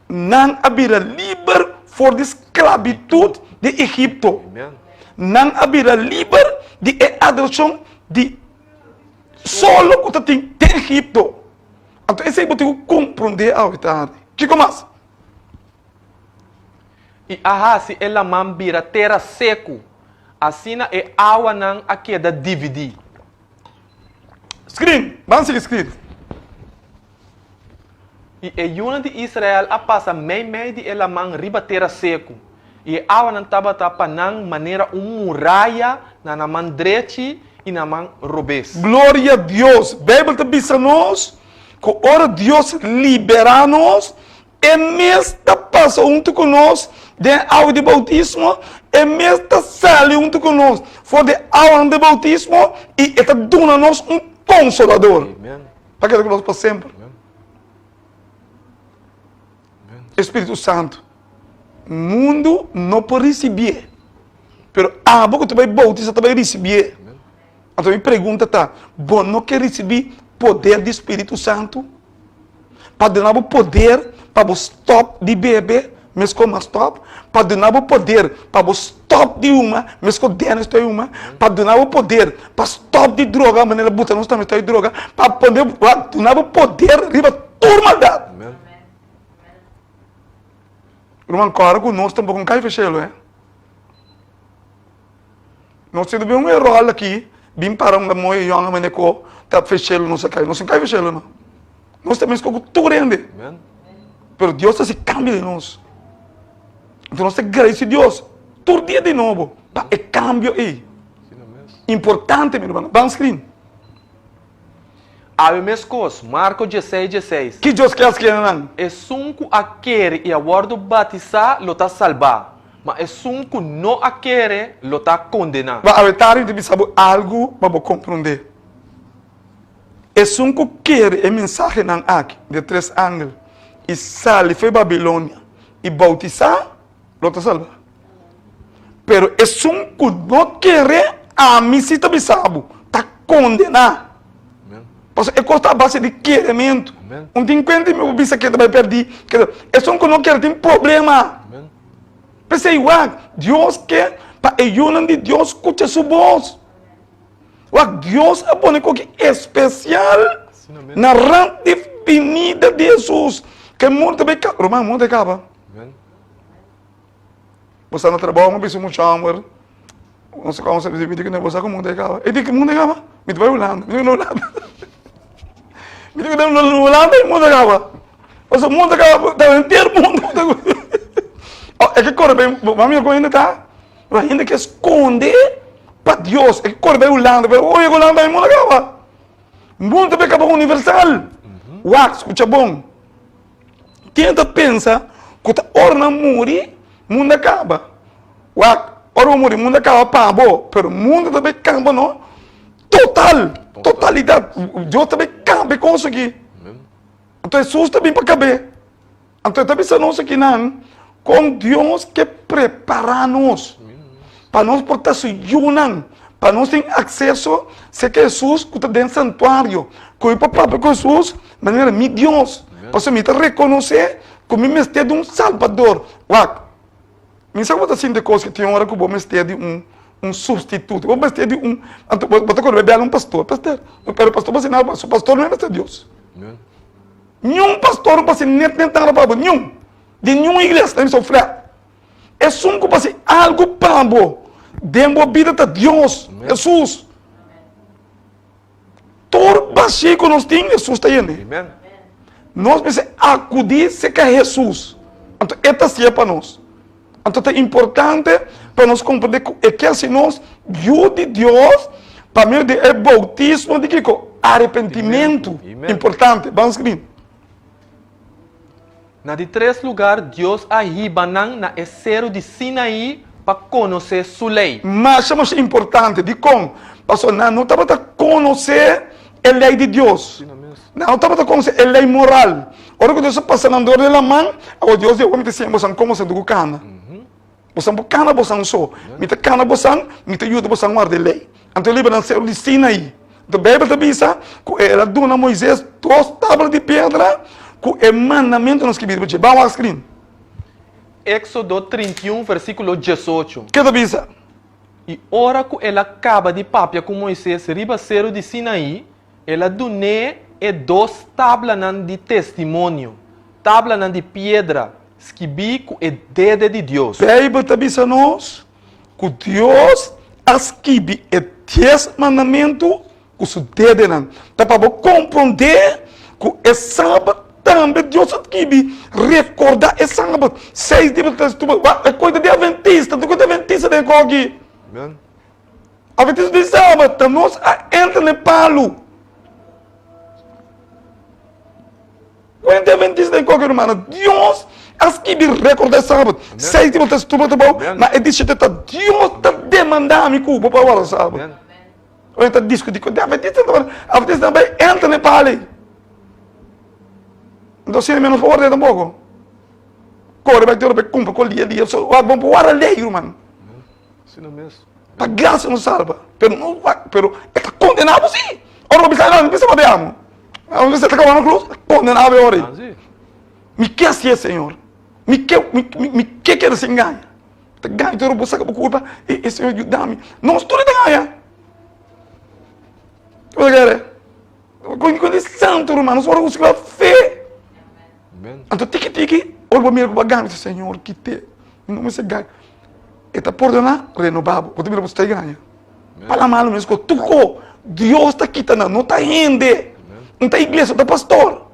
Nan a bira liber for di sklabitut di Egipto. Nan a bira liber di e adorashon di solo ku ta tin den Egipto. Anto esei bo tin ku komprondé awe tardi. Kiko mas? I a hasi e laman bira tera seku, asina e awanan a keda dividí. Skrin, ban sigui skrin. I e yunan di Israel a pasa meimei di e laman riba tera seku, i e awanan tabata pa nan manera un muraya na nan man drechi i na man robes. Gloria Dios! Bijbel ta bisa nos ku ora Dios liberá nos, E mes ta pasa huntu ku nos den awa di boutismo, E mes ta sali huntu ku nos for di awanan di boutismo i E ta duna nos un Konsolador pa keda ku nos pa semper. E Spiritu Santu. Mundu no por risibié, pero abo ku ta bai boutisa ta bai risibié. Anto mi pregunta ta, bo no ke risibí poder di Spiritu Santu? Pa duna bo poder pa bo stòp di bebe meskos m'a stòp, pa duna bo poder pa bo stòp di huma meskos Dennis ta huma, pa duna bo poder pa stòp di droga manera buta nos tambe stòp di droga, pa pone pa duna bo poder riba tur maldat. Ruman kòrda ku nos tampoko no kai feshelo eh. Nos tin bin un erol aki, bin para un moe yonga mane ko ta feshelo nos a kai. Nos no kai feshelo no. Nos ta meskos ku tur hende. Pero Dios ta hasi kambio den nos. Anto nos ta gradisi Dios tur dia di nobo pa e kambio ei. Importante mi rumannan. Ban screen. Awe meskos, Marko dieseis dieseis. Ki Dios ke hasi nan? Esun ku a kere i a wòrdu batisá lo ta salbá, ma esun ku no a kere lo ta kondená. Ba awe tardi mi ta bisa bo algu pa bo komprondé. Esun ku kere e mensahenan aki di e tres angel i sali fo'i Babilonia i boutisá lo ta salbá. Pero esun ku no kere, ami si ta bisa bo, ta kondená. Pasobra e kos ta a base di kerementu. Un tin kuenta mi bo bisa ke ta bai pèrdí. Esun ku no kere tin problema. P'esei wak, Dios ke pa e yunan di Dios skucha su bos. Wak, Dios a pone koki espesial na rant di binida di Hesus. Ke mundu ta bai kaba. Ruman, mundu ta bai kaba. Bo sta na trabou, mi bisa mucha hòmber, nos a kòmsa bisa, mi di ku bo sa ku mundu a kaba. E di ku mundu a kaba? Mi ta bai Hulanda. Mi di ku na Hulanda. Mi di ku na Hulanda e mundu a kaba. Pasobra mundu a kaba, ta henter mundu. E ke kore bai, bo a mira kon hende ta? Pero hende ke skonde pa Dios, e ke kore bai Hulanda, pero oye Hulanda e mundu a kaba. Mundu ta bai kaba universal. Wak, skucha bon. Ken ta pensa ku ta ora nan muri, mundu a kaba? Wak, ora bo muri, mundu a kaba pa bo, pero mundu ta bai kaba no total, totalidat. Dios ta bai kaba e kos aki. Anto Hesus ta bin pa kab'é. Anto e ta bisa nos akinan kon Dios ke prepará nos pa nos por ta su yunan, pa nos tin akseso serka Hesus ku ta den santuario, ku mi por papia ku Hesus manera mi Dios, pasobra mi ta rekonosé ku mi mester di un Salbador. Wak, mi sa ku bo ta sinti kos ku tin ora ku bo mester di un un supstituto, bo mester di un, anto bo ta kore bai bèl un pastor, pastor, pero pastor bo hasi nada pa bo, pastor no mester Dios. Niun pastor no por hasi net net nada pa bo, niun, di niun iglesia, ta mi so flat. Esun ku por hasi algu pa bo den bo bida ta Dios, Hesus. Tur bashí ku nos tin, Hesus ta yende. Nos mester akudí serka Hesus, anto e ta hasié pa nos. Anto ta importante pa nos komprendé ku e ke hasi nos yu di Dios pa medio di e boutismo di kiko? Arepentimentu. Importante. Ban skrin. Na di tres lugar, Dios a hiba nan na e seru di Sinaí pa konosé Su lei. Masha masha importante. Dikon? Pasobra nan no tabata konosé e lei di Dios. Nan no tabata konosé e lei moral. Ora ku Dios a pasa nan dor di laman, awor Dios di, Awor mi ta siña bosan kon bosan tuku kana. Bosan por kana bosan so. Mi ta kana bosan, mi ta yuda bosan warda e lei. Anto e libra nan seru di Sinaí. Anto Beibel ta bisa ku el a duna Moises dos tabla di piedra ku e mandamentunan skibí riba dje. Ban wak skrin. Éksodo 31, versíkulo 18. Ke ta bisa? I ora ku el a kaba di papia ku Moises riba seru di Sinaí, el a dun'é e dos tablanan di testimonio, tablanan di piedra skibí ku e dede di Dios. Beibel ta bisa nos ku Dios a skibi e Dies Mandamentu ku su dedenan. Ta pa bo komprondé ku e Sabat tambe Dios a skibi. Rekordá e Sabat. Seis dia bo ta trese tuba. Wak, e koita di Adventista, tur koita Adventista den koki. Adventista di Sabat, ta nos a entra na e palu. Kuenta Adventista den koke rumannan, Dios a skibi rekordá e Sabat. Seis di bo ta stupa trabou, ma e di shete ta Dios ta demandá mi ku bo pa warda Sabat. Ora ta diskutí ku Adventista ta Adventista ta bai entra na e pala ei. Enton asina mi no por warda tampoko. Kore bai tur bai kumpra kol dia dia so bo por warda lei ruman. Pa gracia nos salba, pero no pero e ta kondená bo si. Ora bo bisa no, mi bisa papia amo. Ora bo ta kaba na krus, kondená bo e ora ei. Mi ke hasié, Señor. Mi ke mi mi ke keda sin gaña. Ta gaña tur bo saka bo kulpa e e Señor yuda mi. Nos tur ta gaña. Bo ta kere? Kon kon di santu ruman, nos ora ku fe. Anto tiki tiki, ora bo mira ku bo a gaña, bo bisa Señor kite. Mi no mester gaña. E ta pordoná, renobá bo. Bo ta mira bo sta gaña. Pala malu mes ku tuko Dios ta kita nan, no ta hende, no ta iglesia, no ta pastor.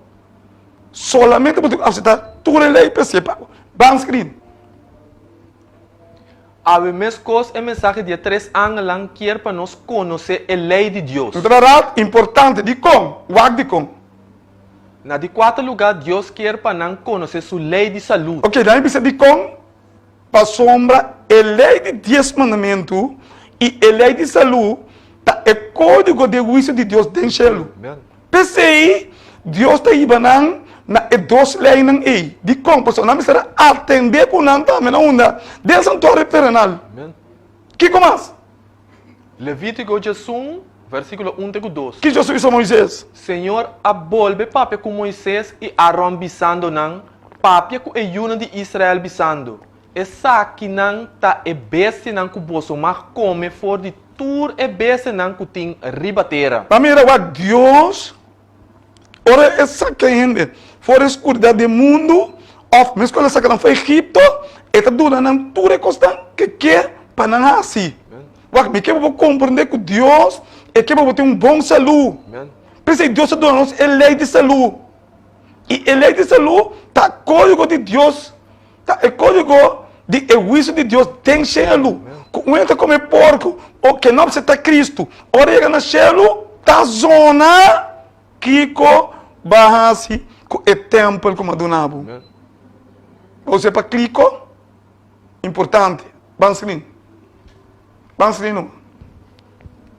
Solamente bo tin ku aseptá tur e lei pa e sepa. Ban skrin. Awe meskos e mensahe di e tres angelnan kier pa nos konosé e lei di Dios. Un bèrdat importante. Dikon? Wak dikon. Na di kuater lugá Dios kier pa nan konosé su lei di salú. Oke, nan a bisa dikon? Pasobra e lei di dies mandamentu i e lei di salú ta e kódigo di e huisio di Dios den shelu. P'esei, Dios ta hiba nan na e dos leinan ei. Dikon? Pasobra nan mester a atendé ku nan tambe na unda? Den santuario terenal. Kiko mas? Levítiko 11, versíkulo un te ku dos. Ki Dios a bisa Moises? Señor a bolbe papia ku Moises i Aron bisando nan, Papia ku e yunan di Israel bisando, Esakinan ta e bestianan ku boso mag kome for di tur e bestianan ku tin riba tera. Pa mira wak Dios ora e saka hende for e skuridat di e mundu òf meskos el a saka nan for Egipto, e ta duna nan tur e kosnan ku e ke pa nan hasi. Wak, mi ke pa bo komprendé ku Dios e ke pa bo tin un bon salú. P'esei Dios a duna nos e lei di salú. I e lei di salú ta kódigo di Dios. Ta e kódigo di e huisio di Dios den shelu, ku un hende ta kome porku o ke no apseptá Kristu, ora e yega na shelu, ta zona kiko bo a hasi ku e tèmpel ku mi a duna bo. Bo us'é pa kliko? Importante. Ban screen. Ban screen no.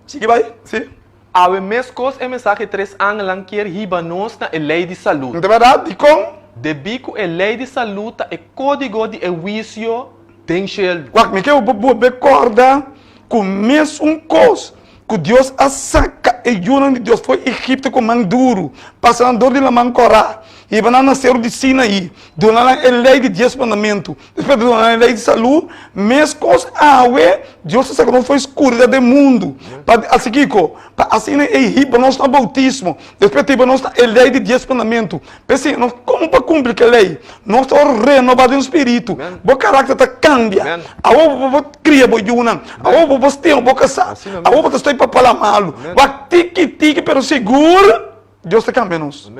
Sigui bai, si. Awe meskos e mensahe tres angelnan kier hiba nos na e lei di salú. No ta bèrdat? Dikon? Debí ku e lei di salú ta e kódigo di e huisio den shelu. Wak, mi ke bo bolbe kòrda ku mesun kos ku Dios a saka e yunan di Dios for Egipto ku man duru, pasa nan dor di Laman Kòrá, hiba nan na seru di Sinaí, duna nan e lei di dies mandamentu, Despues di duna nan e lei di salú, meskos awe Dios ta saka nos for e skuridat den mundu. Pa hasi kiko? Pa asina e hiba nos na boutismo. Despues ta hiba nos na e lei di dies mandamentu. P'esei, nos komo pa kumpli ku e lei? Nos ta renobá den spiritu. Bo karakter ta kambia. Awor bo por kria bo yunan. Awor bo por stima bo kasá. Awor bo ta stoi pa pala malu. Wak tiki tiki pero sigur Dios ta kambia nos.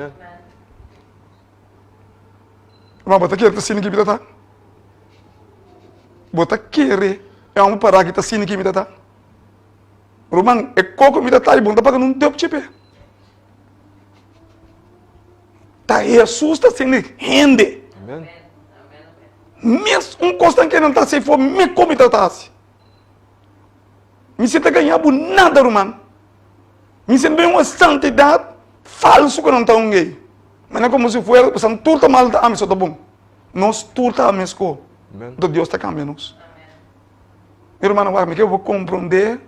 Ma bo ta kere ta sini ki mi ta ta? Bo ta kere e homber pará ki ta sini ki mi ta ta? Ruman, e koko mi ta ta i bo no ta paga nun dopchi p'e. Ta Hesus ta sini hende. Mes un kosnan ke nan ta hasi for mi ku mi ta ta hasi. Mi si ta gaña bo nada, ruman. Mi si ta un santidat falsu ku nan ta ung'ei. Manera komo si fuera pasobra tur ta mal ta ami so ta bon. Nos tur ta mesko. Anto Dios ta kambia nos. Mi rumannan wak mi ke bo komprondé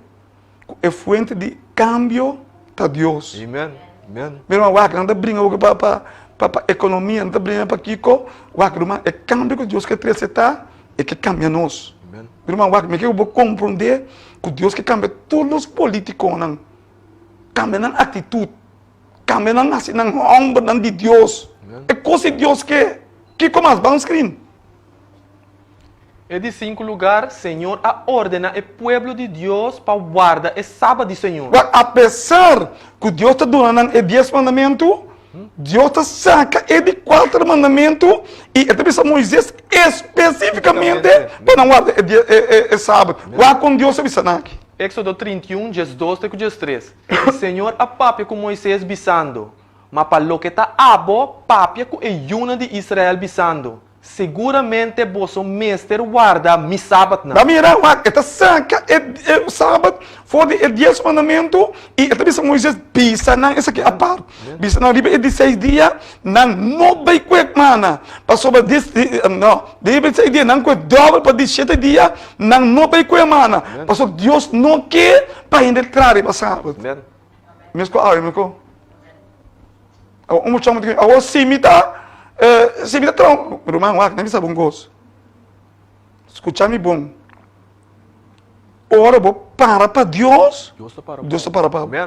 ku e fuente di kambio ta Dios. Mi ruman wak nan ta bringa bo pa pa pa pa ekonomia nan ta bringa pa kiko wak ruman e kambio ku Dios ke trese ta e ke kambia nos. Mi ruman wak mi ke bo komprondé ku Dios ke kambia tur nos politikonan kambia nan aktitut. Kambia nan hasi nan hòmbernan di Dios. E kos di Dios ke. Kiko mas? Ban screen. E di sinku lugar, Señor a ordena e pueblo di Dios pa warda e Sabat di Señor. Wak, apesar ku Dios ta duna nan e dies mandamentu, Dios ta saka e di kuater mandamentu i e ta bisa Moises espesífikamente pa nan warda e Sabat. Wak kon Dios a bisa nan aki. Éxodo 31, 12 te ku 13. Señor a papia ku Moises, bisando, Ma pa loke ta abo, papia ku e yunan di Israel, bisando, Seguramente boso mester warda mi sabatnan. Bo a mira? Wak, e ta saka e sabat for di e dies mandamentu i e ta bisa Moises, Bisa nan esaki apart. Bisa nan riba e di seis dia, nan no bai ku e mana, pasobra di, no, riba e di seis dia nan ku e dòbel pa di shete dia nan no bai ku e mana, pasobra Dios no ke Pa hende traha riba sabat. Mes ku awe, mes ku. Awor un muchacho di awor si mi ta si mi ta traha ruman wak mi bisa bo un kos. Skucha mi bon. Ora bo para pa Dios, Dios ta para pa bo.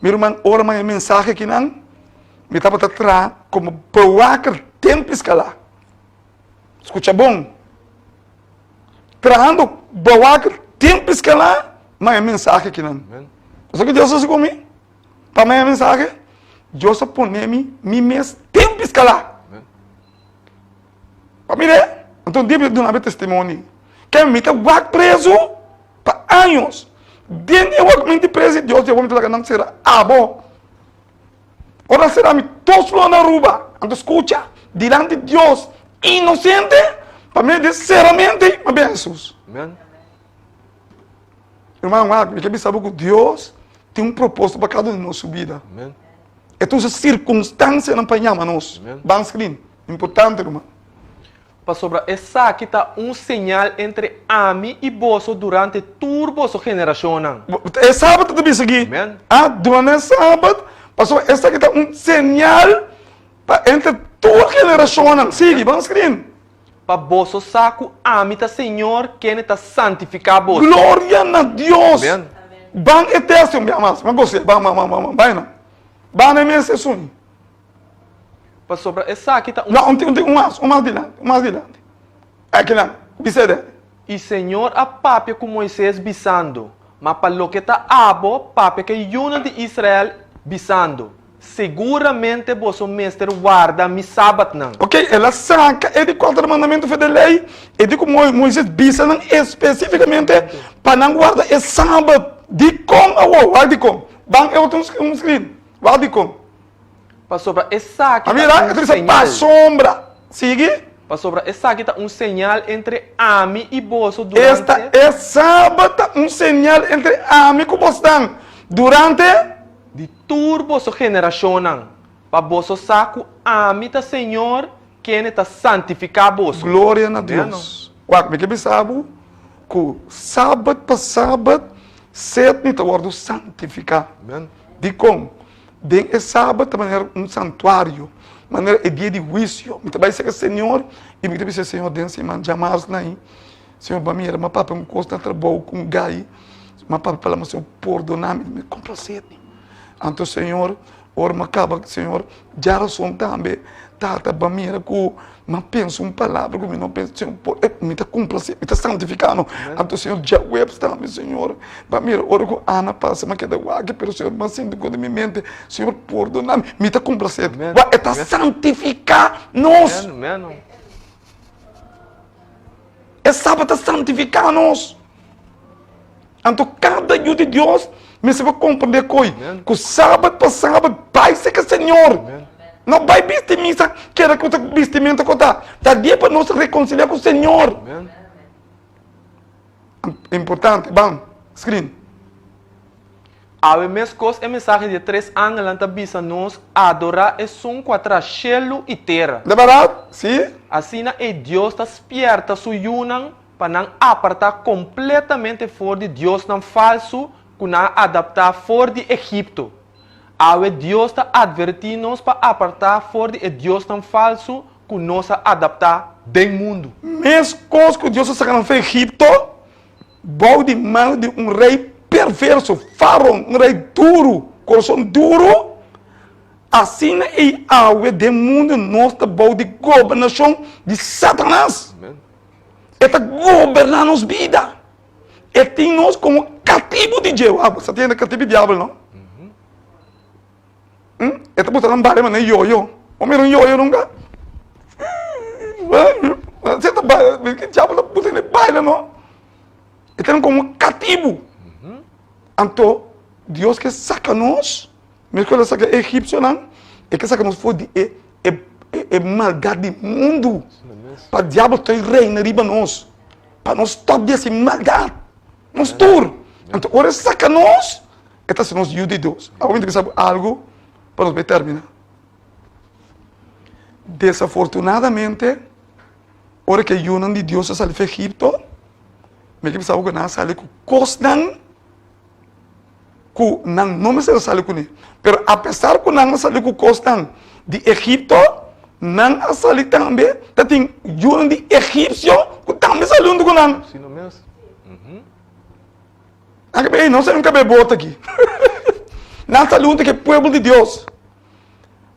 Mi ruman ora mi haña mensahe akinan mi tabata traha komo bewaker den Piscala. Skucha bon. Trahando bewaker den Piscala ma e mensahe kinan. Bo sa ki Dios a hasi ku mi? Pa mi e mensahe, Dios a pone mi mi mes den Piscala. Pa mira, anto un dia mi ta duna mi testimonio. Ke mi ta wak prezu pa años. Den e wakment di prezu Dios di awor mi ta laga nan sera abo. Ora sera mi tos lo na Aruba. Anto skucha, dilanti Dios inosente pa medio di seramente mi a bin Hesus. Amen. Hermano, wak, mi ke bisa bo ku Dios tin un propósito pa kada un di nos su bida. Amen. E ta usa sirkunstansianan pa yama nos. Amen. Ban screen. Importante, ruman. Pasobra esaki ta un señal entre ami i boso durante tur boso generashonnan. E sabat ta bisa aki. Amen. A durante e sabat, pasobra esaki ta un señal pa entre tur generashonnan. Sigui, ban screen. Pa boso sa ku ami ta Señor kende ta santifiká boso. Gloria na Dios! Amen. Ban e teksto un bia mas. Ban gos'é. Ban, ban, ban, ban, ban einan. Ban e mes esun. Pasobra esaki ta un. No, un un un mas, un mas dilanti, un mas dilanti. Akinan, bis'é den. I Señor a papia ku Moises, bisando, Ma pa loke ta abo, papia ku e yunan di Israel, bisando, Seguramente boso mester warda mi sabatnan. Ok, el a saka e di kuater mandamentu for di lei, e di ku Moises bisa nan espesífikamente pa nan warda e sabat. Dikon awor? Wak dikon. Ban e otro un screen. Wak dikon. Pasobra esaki ta un señal. Pasobra, sigui. Pasobra esaki ta un señal entre ami i boso durante. Esta e sabat ta un señal entre ami ku bosnan durante. Di tur boso generashonnan, pa boso sa ku ami ta Señor kende ta santifiká boso. Gloria na Dios. Wak, mi ke bisa bo ku sabat pa sabat Sèt mi ta wòrdu santifiká. Dikon? Den e sabat ta manera un santuario, manera e dia di huisio. Mi ta bai serka Señor i mi ta bisa, Señor, den siman djamars nai, Señor, bo a mira, mi a papia un kos na trabou ku un gai, mi a papia palabra, Señor, pordona mi, mi komplasé mi. Anto Señor, ora mi a kaba, Señor, djarason tambe, Tata, bo a mira ku mi a pensa un palabra ku mi no pensa, Señor, por, mi ta komplasé, mi ta santifiká no. Anto Señor, djaweps tambe, Señor, Ba mira, ora ku Ana pasa, mi a keda wak, pero Señor, mi a sinti ku den mi mente, Señor, pordona mi, mi ta komplasé. Wak, e ta santifiká nos. E sabat ta santifiká nos. Anto kada yu di Dios mester por komprendé koi ku sabat pa sabat bai serka Señor. No bai bisti misa keda ku ta bistimentu ku ta. Ta dia pa nos rekonsiliá ku Señor. Importante, ban screen. Awe meskos e mensahe di e tres angelnan ta bisa nos adorá esun ku a traha shelu i tera. Ta bèrdat? Sí. Asina ei Dios ta spièrta su yunan pa nan apartá kompletamente for di diosnan falsu ku nan a adaptá for di Egipto. Awe Dios ta atvertí nos pa apartá for di e diosnan falsu ku nos a adaptá den mundu. Meskos ku Dios a saka nan for Egipto bou di man di un rei perverso, Faraon, un rei duru, kurason duru, asina ei awe den mundu nos ta bou di gobernashon di Satanas. E ta goberná nos bida. E tin nos komo katibu di dje. Wou, sa tin hende katibu di diabel, no? E ta buta nan baile manera yoyo. Bo mira un yoyo nunka? Asina ta baila. Ki diabel ta buta hende baila no? E tene komo katibu. Anto Dios ke saka nos, meskos el a saka e egipsionan, e ke saka nos for di e e maldat di mundu. Pa diabel ta reina riba nos. Pa nos stòp di hasi maldat. Nos tur. Anto ora e saka nos, E ta hasi nos yu di Dios. Awor mi ta bisa bo algu pa nos bai termina. Desafortunadamente, ora ku e yunan di Dios a sali for Egipto, mi ke bisa bo ku nan a sali ku kosnan ku nan no mester a sali kuné. Pero apesar ku nan a sali ku kosnan di Egipto, nan a sali tambe ta tin yunan di egipsio ku tambe sali huntu ku nan. Nan ke, ey, nos a nunka be bota aki. Nan sali huntu ku e pueblo di Dios.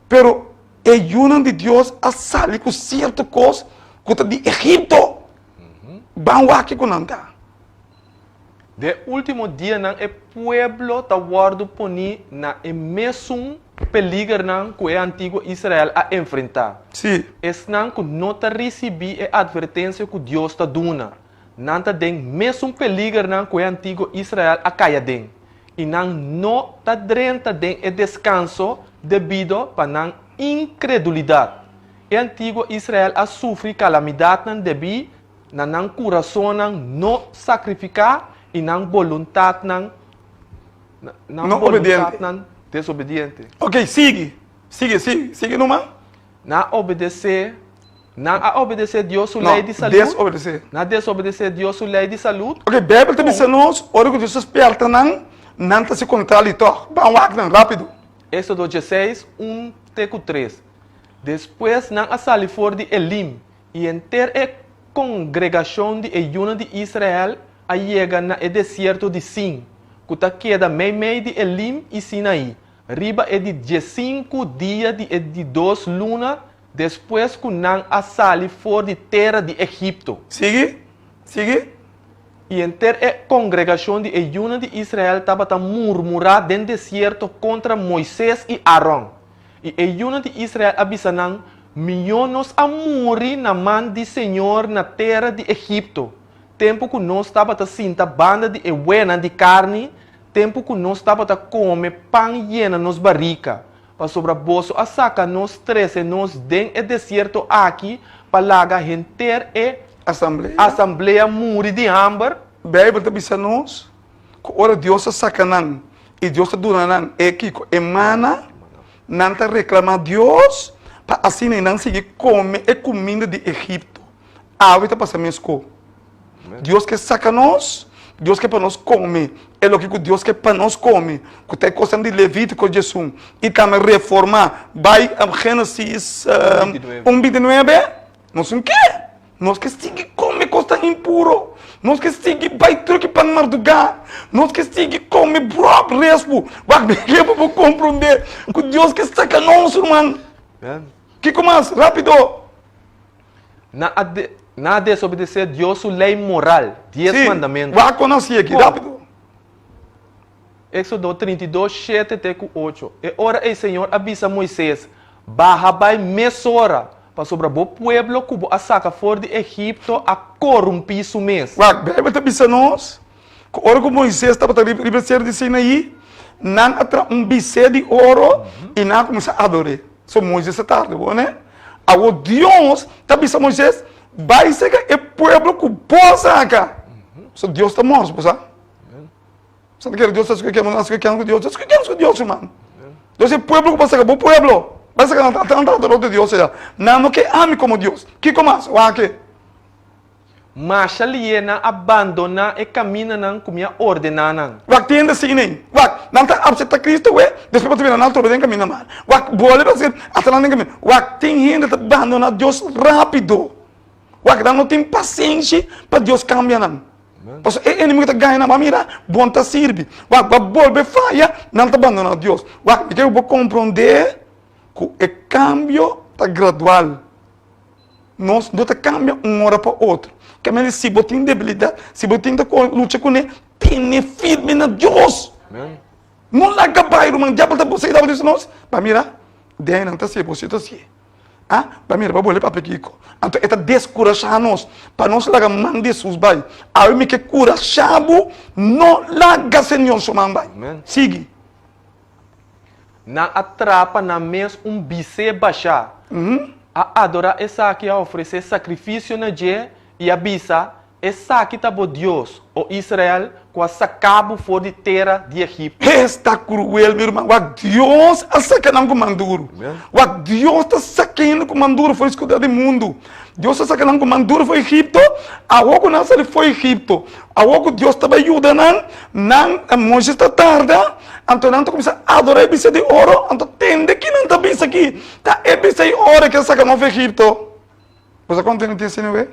Pero e yunan di Dios a sali ku sierto kos ku ta di Egipto. Ban wak ku nan ta. Den e último dianan e pueblo ta wòrdu poní na e mesun peligernan ku e antiguo Israel a enfrentá. Sí. Esnan ku no ta risibí e atvertensia ku Dios ta duna. Nan ta den mesun peligernan ku e antiguo Israel a kai aden, i nan no ta drenta den e deskanso debido pa nan inkredulidat. E antiguo Israel a sufri kalamidatnan debí na nan kurasonnan no sakrifiká i nan boluntatnan nan No obediente. boluntatnan desobediente. Ok, sigui. Sigui, sigui, sigui numa. Nan a obedesé, nan a obedesé Dios su No, lei di salud. desobedesé. Nan a desobedesé Dios su lei di salud. Ok, Bijbel ta bisa nos, ora ku Dios a spièrta nan, nan ta hasi kontrali tòg. Ban wak nan rápido. Éxodo dieseis, un te ku tres. Despues nan a sali for di Elim, i henter e kongregashon di e yunan di Israel a yega na e desierto di Sin, ku ta keda meimei di Elim i Sinaí, riba e di diesinku dia di e di dos luna despues ku nan a sali for di tera di Egipto. Sigui, sigui. I henter e kongregashon di e yunan di Israel tabata murmurá den desierto kontra Moises i Aron. I e yunan di Israel a bisa nan, Mihó nos a muri na man di señor na tera di Egipto, tempu ku nos tabata sinta banda di e wenan di karni, tempu ku nos tabata kome pan yena nos barika, pasobra boso a saka nos trese nos den e desierto aki pa laga henter e asamblea muri di hamber. Beibel ta bisa nos ku ora Dios a saka nan i Dios ta duna nan e kiko? E mana, nan ta reklamá Dios pa asina nan sigui kome e kuminda di Egipto. Awe ta pasa meskó. Dios ke saka nos, Dios ke pa nos kome e loke ku Dios ke pa nos kome, ku ta e kosnan di Levítiko diesun i tambe reformá bai Génesis un bintinuebe, nos no ke. Nos ke sigui kome kosnan impuro. Nos ke sigui bai truki pan mardugá. Nos ke sigui kome bròk respu. Wak mi ke pa bo komprondé ku Dios ke saka nos, ruman. Kiko mas? Rápido! Nan a nan a desobedesé Dios su lei moral, Dies Sí, Mandamentu. wak kon hasié aki, Kon? rápido. Éxodo 32, shete te ku ocho. E ora ei Señor a bisa Moises, Baha bai mesora, pasobra bo pueblo ku bo a saka for di Egipto a korumpí su mes. Wak, Beibel ta bisa nos ku ora ku Moises tabata riba riba e seru di Sinaí, nan a traha un bisé di oro i nan a kuminsá ador'é. So Moises a tarda, bo ne? Awor Dios ta bisa Moises, Bai seka e pueblo ku bo a saka. So Dios ta mors, bo sa? Bo ta kere Dios ta skucha nos, nos skucha ku Dios, nos skucha ku Dios, ruman. Dios e pueblo ku bo a saka, bo pueblo. Bai saka nan, nan ta adora otro dios aya. Nan no ke ami komo Dios. Kiko mas? Wak. Masha lié nan a bandoná e kamindanan ku mi a ordená nan. Wak tin hende asina ei. Wak, nan ta apseptá Cristo we, despues bo ta bira nan trobe den kaminda mal. Wak, bolbe pa ser hasta nan den kaminda. Wak, tin hende ta bandoná Dios rápido. Wak, nan no tin pasenshi pa Dios kambia nan. Pasobra e enemigo ta gaña nan, bo a mira, bo no ta sirbi. Wak, bo a bolbe faya, nan ta bandoná Dios. Wak, mi ke ku bo komprondé ku e kambio ta gradual. Nos no ta kambia un ora pa otro. Kemende si bo tin debilidat, si bo tin ta lucha kuné, tene firme na Dios. No laga bai, ruman. Diabel ta buska i tabata bisa nos, Ba mira, den nan ta hasié, bo si ta hasié. Ah, ba mira, bo bole papia kiko. Anto e ta deskurashá nos pa nos laga man di Hesus bai. Awe mi ke kurashá bo, no laga Señor su man bai. Sigui. Nan a trapa nan mes un bisé bashá, a adorá esaki, a ofresé sakrifisio na dje i a bisa, Esaki ta bo Dios, o Israel, ku a saka bo for di tera di Egipto. Esta kruel, mi ruman. Wak Dios a saka nan ku man duru. Wak Dios ta saka hende ku man duru for di skuridat di mundu. Dios a saka nan ku man duru for Egipto, awor ku nan sali for Egipto, awor ku Dios ta bai yuda nan, nan, Moises ta tarda, anto nan ta kuminsá adorá e bisé di oro, anto tende ki nan ta bisa aki, ta e bisé di oro ke a saka nan for Egipto. Bo sa konta nan tin asina wei?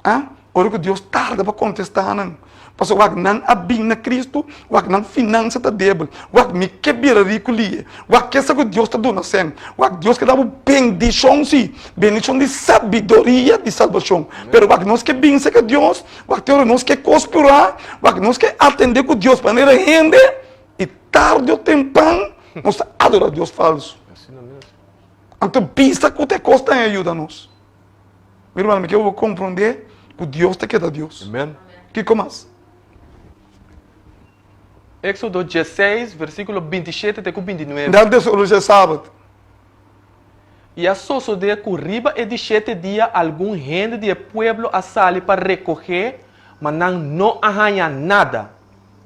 A Ora ku Dios tarda pa kontestá nan, pasobra wak nan a bin na Kristu, wak nan finansa ta debel, wak mi ke bira riku lie, wak ke sa ku Dios ta duna sèn, wak Dios ke da bo bendishon, sí, bendishon di sabiduria di salbashon, pero wak nos ke bin serka Dios, wak te ora nos ke kospurá, wak nos ke atendé ku Dios manera hende, i tardi o tempan nos ta adorá Dios falsu. Anto bisa ku ta e kos ta yuda nos. Mi ruman, mi ke bo komprondé. ku Dios ta keda Dios. Amen. Kiko mas? Éxodo diesseis, versíkulo bintishete te ku bintinuebe. Nan desobedesé Sabat. I a sosodé ku riba e di shete dia algun hende di e pueblo a sali pa rekohé, ma nan no a haña nada.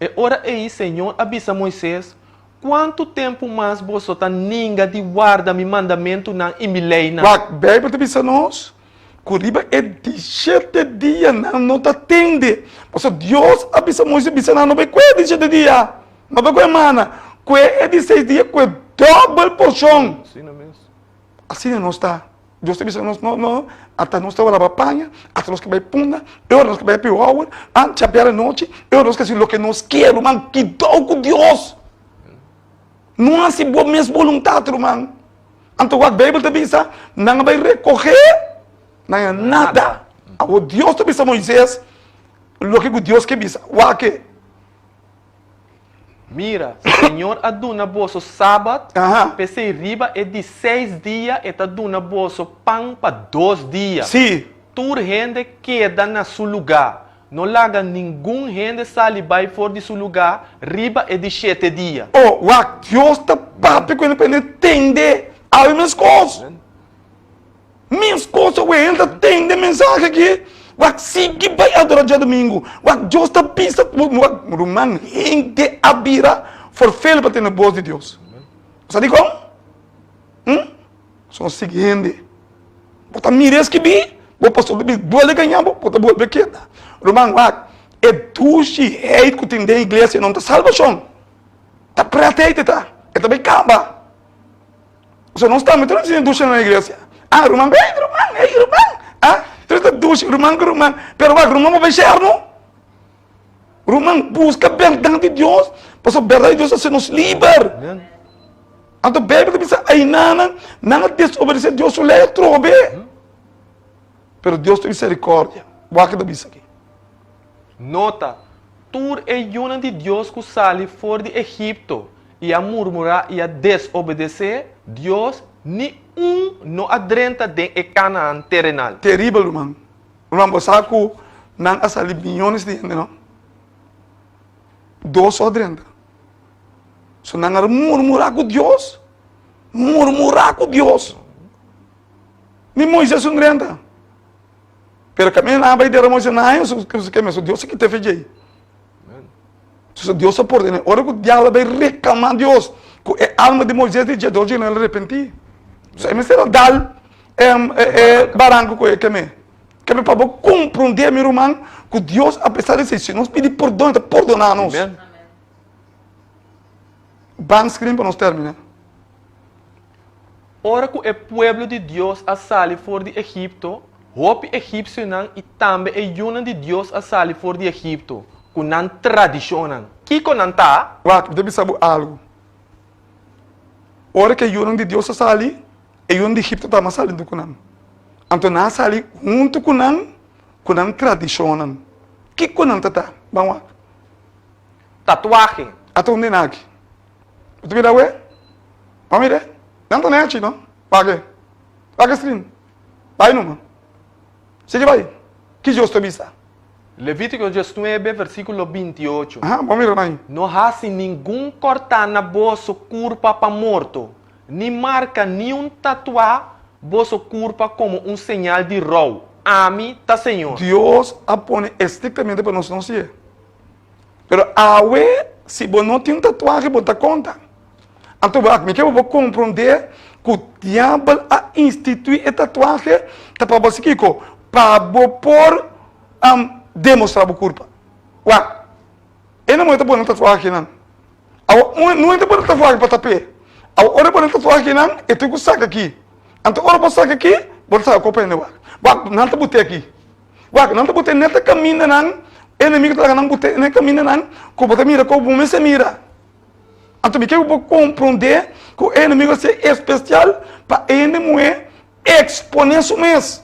E ora ei Señor a bisa Moises, Kuantu tempu mas boso ta ninga di warda mi mandamentunan i mi leinan? Wak, Beibel ta bisa nos ku riba e di shete dia nan no ta tende. Pasobra Dios a bisa Moises, bisa nan, no bai kue e di shete dia, no bai kue mana, kue e di seis dia, kue dòbel porshon. Asina mes. Asina nos ta. Dios ta bisa nos, no, no, ata nos ta laba paña, ata nos ke bai punda, e ora nos ke bai happy hour, ah, chapear anochi, e ora nos ke hasi loke nos kier, ruman, kidou ku Dios. No hasi bo mes boluntat, ruman. Anto wak Beibel ta bisa, nan a bai rekohe, nan a nada. Awor Dios ta bisa Moises loke ku Dios ke bisa. Wak e. Mira, Señor a duna boso Sabat, p'esei riba e di seis dia e ta duna boso pan pa dos dia. Sí. Tur hende keda na su lugá, no laga ningun hende sali bai for di su lugá riba e di shete dia. O, wak, Dios ta papia ku hende pa hende tende awe meskos. Meskos awe hende ta tende mensahe aki, wak sigui bai adora djadumingu, wak Dios ta bisa ku bo, wak ruman hende a bira forfel pa tende bos di Dios. Bo sa dikon? Hm? So sigui hende. Bo ta mira e skibí, bo pastor ta bisa bolbe gaña bo, bo ta bolbe keda. Ruman wak, e dushi heit ku tin den iglesia no ta salbashon, ta pret heit e ta, e ta bai kaba. So nos tambe tur asina dushi na iglesia. Ah, ruman, hey, ruman, hey, ruman. Ah, tur ta dushi, ruman ku ruman. Pero wak, ruman bo bai sherno. Ruman, buska bèrdat di Dios, pasobra bèrdat di Dios ta hasi nos liber. Anto Beibel ta bisa, aynanan, nan a desobedesé Dios su lei atrobe. Pero Dios tin misericordia. Wak e ta bisa aki. Nota, Tur e yunan di Dios ku sali for di Egipto i a murmurá i a desobedesé Dios, ni un no a drenta den e Kanaan terenal. Teribel, ruman. Ruman, bo sa ku nan a sali miyones di hende, no? Dos so a drenta. So nan a murmurá ku Dios, murmurá ku Dios. Ni Moises un drenta. Pero kaminda nan a bai dera Moises nan haña su keme, so Dios a kita fe djei. So Dios a pordon'é. Ora ku diablo a bai reklamá Dios ku e alma di Moises di dje, Dios dje nan el arepentí. So e mester a dal e baranku ku e keme. Keme pa bo komprondé, mi ruman, ku Dios apesar di esei, si nos pidi pordon, e ta pordoná nos. Ban screen pa nos terminá. Ora ku e pueblo di Dios a sali for di Egipto, hopi egipsionan i tambe e yunan di Dios a sali for di Egipto ku nan tradishonnan. Kiko nan ta? Wak, mi ta bisa bo algu. Ora ku e yunan di Dios a sali, e yunan di Egipto tambe a sali huntu ku nan. Anto nan a sali huntu ku nan ku nan tradishonnan. Kiko nan ta ta? Ban wak. Tatuahe. Ata un den aki. Bo ta mira awe? Bo a mira? Nan ta nechi no. Wak e. Wak e screen. Bai numa. Sigui bai. Ki Dios ta bisa? Levítiko diesnuebe, versíkulo bintiocho. Aha, bo a mira nan. No hasi ningun kòrtá na boso kurpa pa morto, ni marka niun tatuá boso kurpa komo un señal di rou. Ami ta Señor. Dios a pone estriktamente pa nos no si'e. Pero awe, si bo no tin un tatuahe, bo ta konta. Anto wak, mi ke bo por komprondé ku diabel a instituí e tatuahe ta pa bo hasi kiko? Pa bo por demostrá bo kurpa. Wak, e na muhé ta pone un tatuahenan. Awe, un muhé ta pone tatuahe pa tap'é. Awe, ora e pone tatuahenan, e tin ku saka aki. Anto ora bo saka aki, bo ta saka kopa hende wak. Wak, nan ta but'é aki. Wak, nan ta bot'é net e kamindanan, e enemigu ta laga nan bot'é na e kamindanan ku bo ta mira ku bo mester mira. Anto mi ke ku bo komprondé ku e enemigu a ser espesial pa e hende muhé eksponé su mes.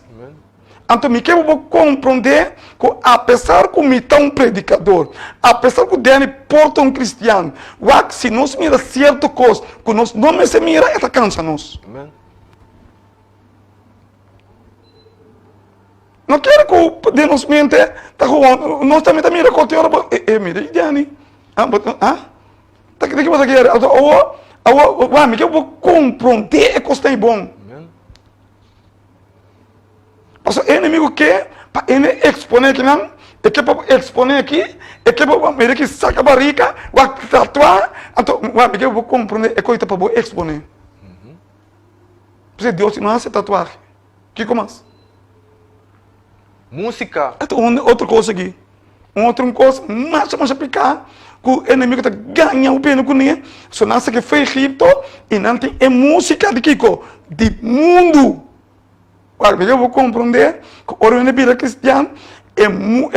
Anto mi ke ku bo komprondé ku apesar ku mi ta un predikador, apesar ku Danny por ta un kristian, wak, si nos mira sierto kos ku nos no mester mira, e ta kansa nos. No kere ku den nos mente ta gewoon nos tambe ta mira kote ora bo e e mira i Djani ah bo ah ta ki bo ta kere anto awo awo wak mi ke bo komprondé e kosnan ei bon. Pasobra e enemigo ke pa ene eksponé kinan, e ke pa bo eksponé aki, e ke pa bo mira ki saka barika, wak tatuá, anto wak mi ke pa bo komprondé e kos ta pa bo eksponé. P'esei Dios no hasi tatuahe. Kiko mas? Músika. Esta un otro kos aki. Un otro un kos masha masha piká ku e enemigo ta gaña hopi hende kuné. So nan saki for Egipto i nan tin e músika di kiko? Di mundu. Wak, mi ke bo komprondé ku ora hende bira kristian e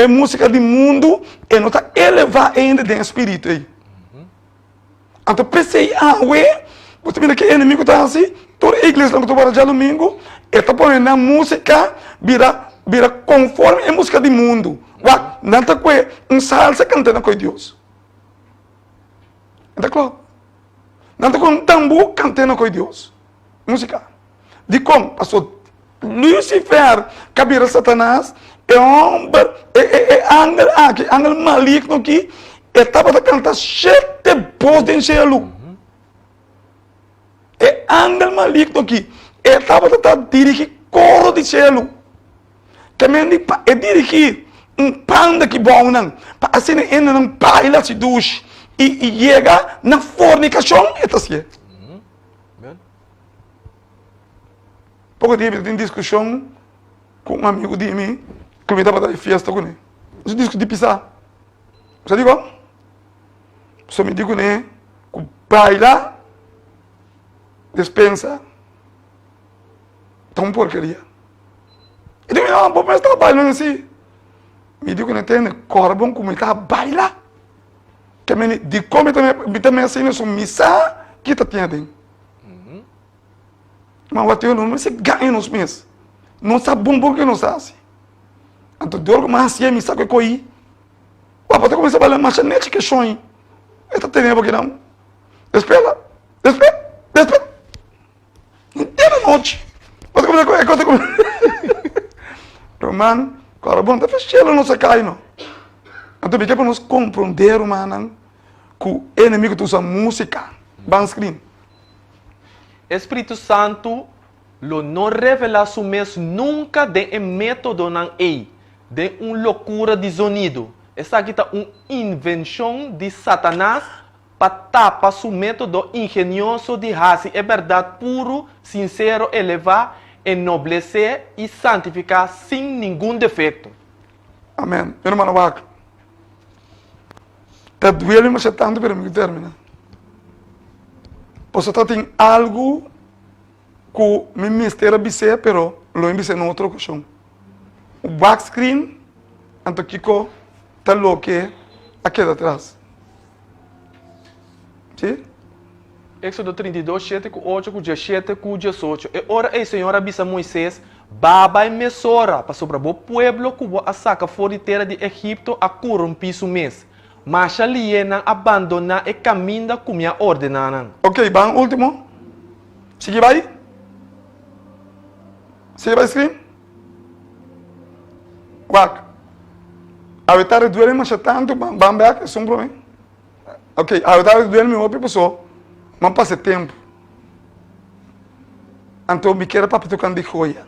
e músika di mundu e no ta elevá e hende den e spiritu ei. Anto p'esei awe bo ta mira ke enemigo ta hasi, tur e iglesianan ku ta wòrdu djadumingu e ta pone nan músika bira bira konforme e músika di mundu. Wak, nan ta kue un salsa kanta na koi Dios. E ta klòp. Nan ta kue un tambú kant'é na koi Dios. Músika. Dikon? Pasobra Lucifer ka bira Satanas, e homber, e, e, e angel aki, angel maligno aki, e tabata kanta shete bos den shelu. E angel maligno aki, e tabata ta dirigi koro di shelu. Ke men di pa e dirigi un panda ki bounan, pa asina hendenan baila si dushi i, i yega na fornikashon, e ta hasié. Poko dia mi ta tin diskushon ku un amigu di mi ku mi tabata e fiesta kuné. Nos a diskutí pisá. Bo sa dikon? Pasobra mi di kuné ku baila despensa ta un porkeria. E di mi, no, bo mes tabata baila así. Mi di kuné, tende, kòrda bon ku mi ta baila. Ke meni, dikon mi ta mester asina? So mi sa ki ta tin aden. Ma wak no mester gaña nos mes. Nos sa bon bon ke nos ta hasi. Anto dor ku mi hasié mi sa ku e koí. Papa ta kuminsá bala masha nechi ke shon. E ta tene bo kinan. Despela, despela, despela. Henter anochi. Bo ta kuminsá e kos ta kuminsá. Ruman, ku ora bon ta feshelo nos a kai no. Anto mi ke pa nos komprondé rumannan ku e enemigo ta usa músika. Ban screen. E Spiritu Santu lo no revelá su mes nunka den e métodonan ei, den un lokura di zonido. Esaki ta un invenshon di Satanas pa tapa su método ingenioso di hasi e bèrdat puru, sinsero, elevá, ennoblesé i santifiká sin ningun defekto. Amen. Mi ruman wak. Ta duel mi masha tantu pero mi ku termina. Pasobra ta tin algu ku mi mester a bis'é pero lo mi bis'é na otro okashon. Wak screen anto kiko ta loke a keda atras. Si? Éxodo 32, shete ku ocho ku diashete ku diesocho E ora ei Señor a bisa Moisés, Ba bai mesora, pasobra bo pueblo ku bo a saka for di tera di Egipto a korumpí su mes. Masha lié nan a bandoná e kaminda ku mi a ordená nan. Ok, ban último. Sigui bai. Sigui bai screen. Wak. Awe tarde duele masha tantu, ban ban bek, esun promé. Ok, awe tarde duele mi hopi paso m'a pasa e tempu. Anto mi kier a papia tocan di joya.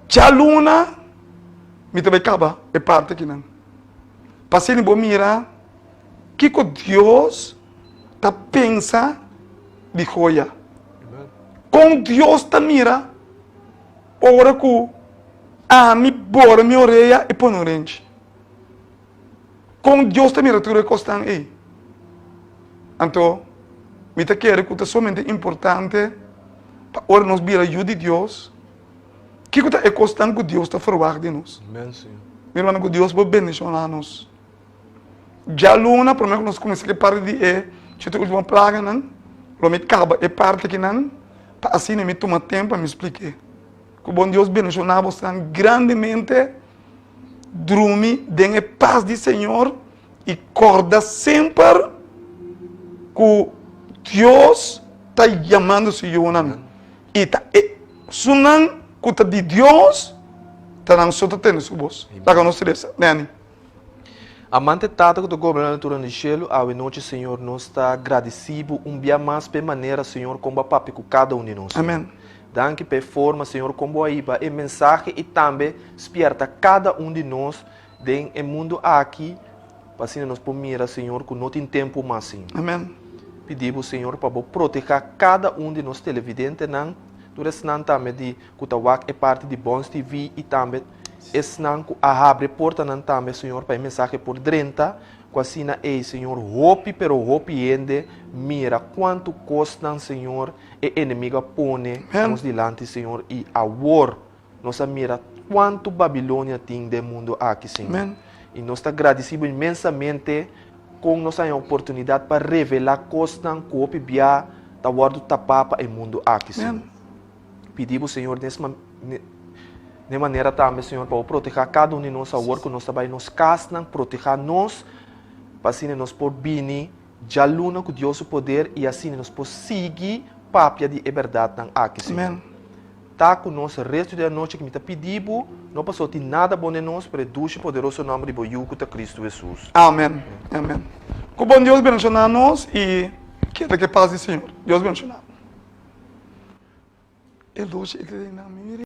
Djaluna mi ta bai caba e parti akinan. Pa asina bo mira kico Dios ta pensa di joya. Con Dios ta mira ora cu ami bora mi orea y pone un renchi. Kon Dios ta mira tur e kosnan ei? Anto, mi ta kere ku ta sumamente importante pa ora nos bira yu di Dios, kiko ta e kosnan ku Dios ta ferwagt di nos? Mi hermano, ku Dios por bendishoná nos. Djaluna, promé ku nos kuminsá ku e parti di e shete último plaganan, lo mi kaba e parti akinan pa asina mi tuma tempu pa mi splik'é. Ku bon Dios bendishoná bosnan grandemente. Drumi den e pas di Señor i kòrda semper ku Dios ta yamando su yunan i ta e sunan. ku ta di Dios, ta nan so ta tende su bos. Laga nos resa. Danny. Amante Tata ku ta goberná na trono di shelu, awe nochi, Señor, nos ta gradisí Bo un bia mas pa e manera, Señor, kon Bo a papia ku kada un di nos, Señor. Amen. Danki pa e forma, Señor, kon Bo a hiba e mensahe i tambe spièrta kada un di nos den e mundu aki, pa asina nos por mira, Señor, ku no tin tempu mas, Señor. Amen. Pidi Bo, Señor, pa Bo protehá kada un di nos televidentenan, tur esnan tambe di ku ta wak e parti di Bons TV i tambe esnan ku a habri e portanan tambe, Señor, pa e mensahe por drenta, ku asina ei, Señor, hopi pero hopi hende mira kuantu kosnan, Señor, e enemigo a pone nos dilanti, Señor, i awor nos a mira kuantu Babilonia tin den mundu aki, Señor. I nos ta gradisí Bo inmensamente kon nos haña oportunidat pa revelá kosnan ku hopi bia ta wòrdu tapá pa e mundu aki, Señor. Pidi Bo, Señor, nes ne manera tambe, Señor, pa Bo protehá kada un di nos awor ku nos ta bai nos kasnan, protehá nos pa asina nos por bini djaluna ku Dios su poder i asina nos por sigui papia di e bèrdatnan aki, Señor. Ta ku nos restu di anochi ku mi ta pidi Bo, no pasobra tin nada bon den nos, pero e dushi poderoso nòmber di Bo Yu ku ta Kristu Hesus. Amen. Amen. Ku bon Dios bendishoná nos i keda ku e pas di Señor. Dios bendishoná bo. E lushi e ta den nan miri.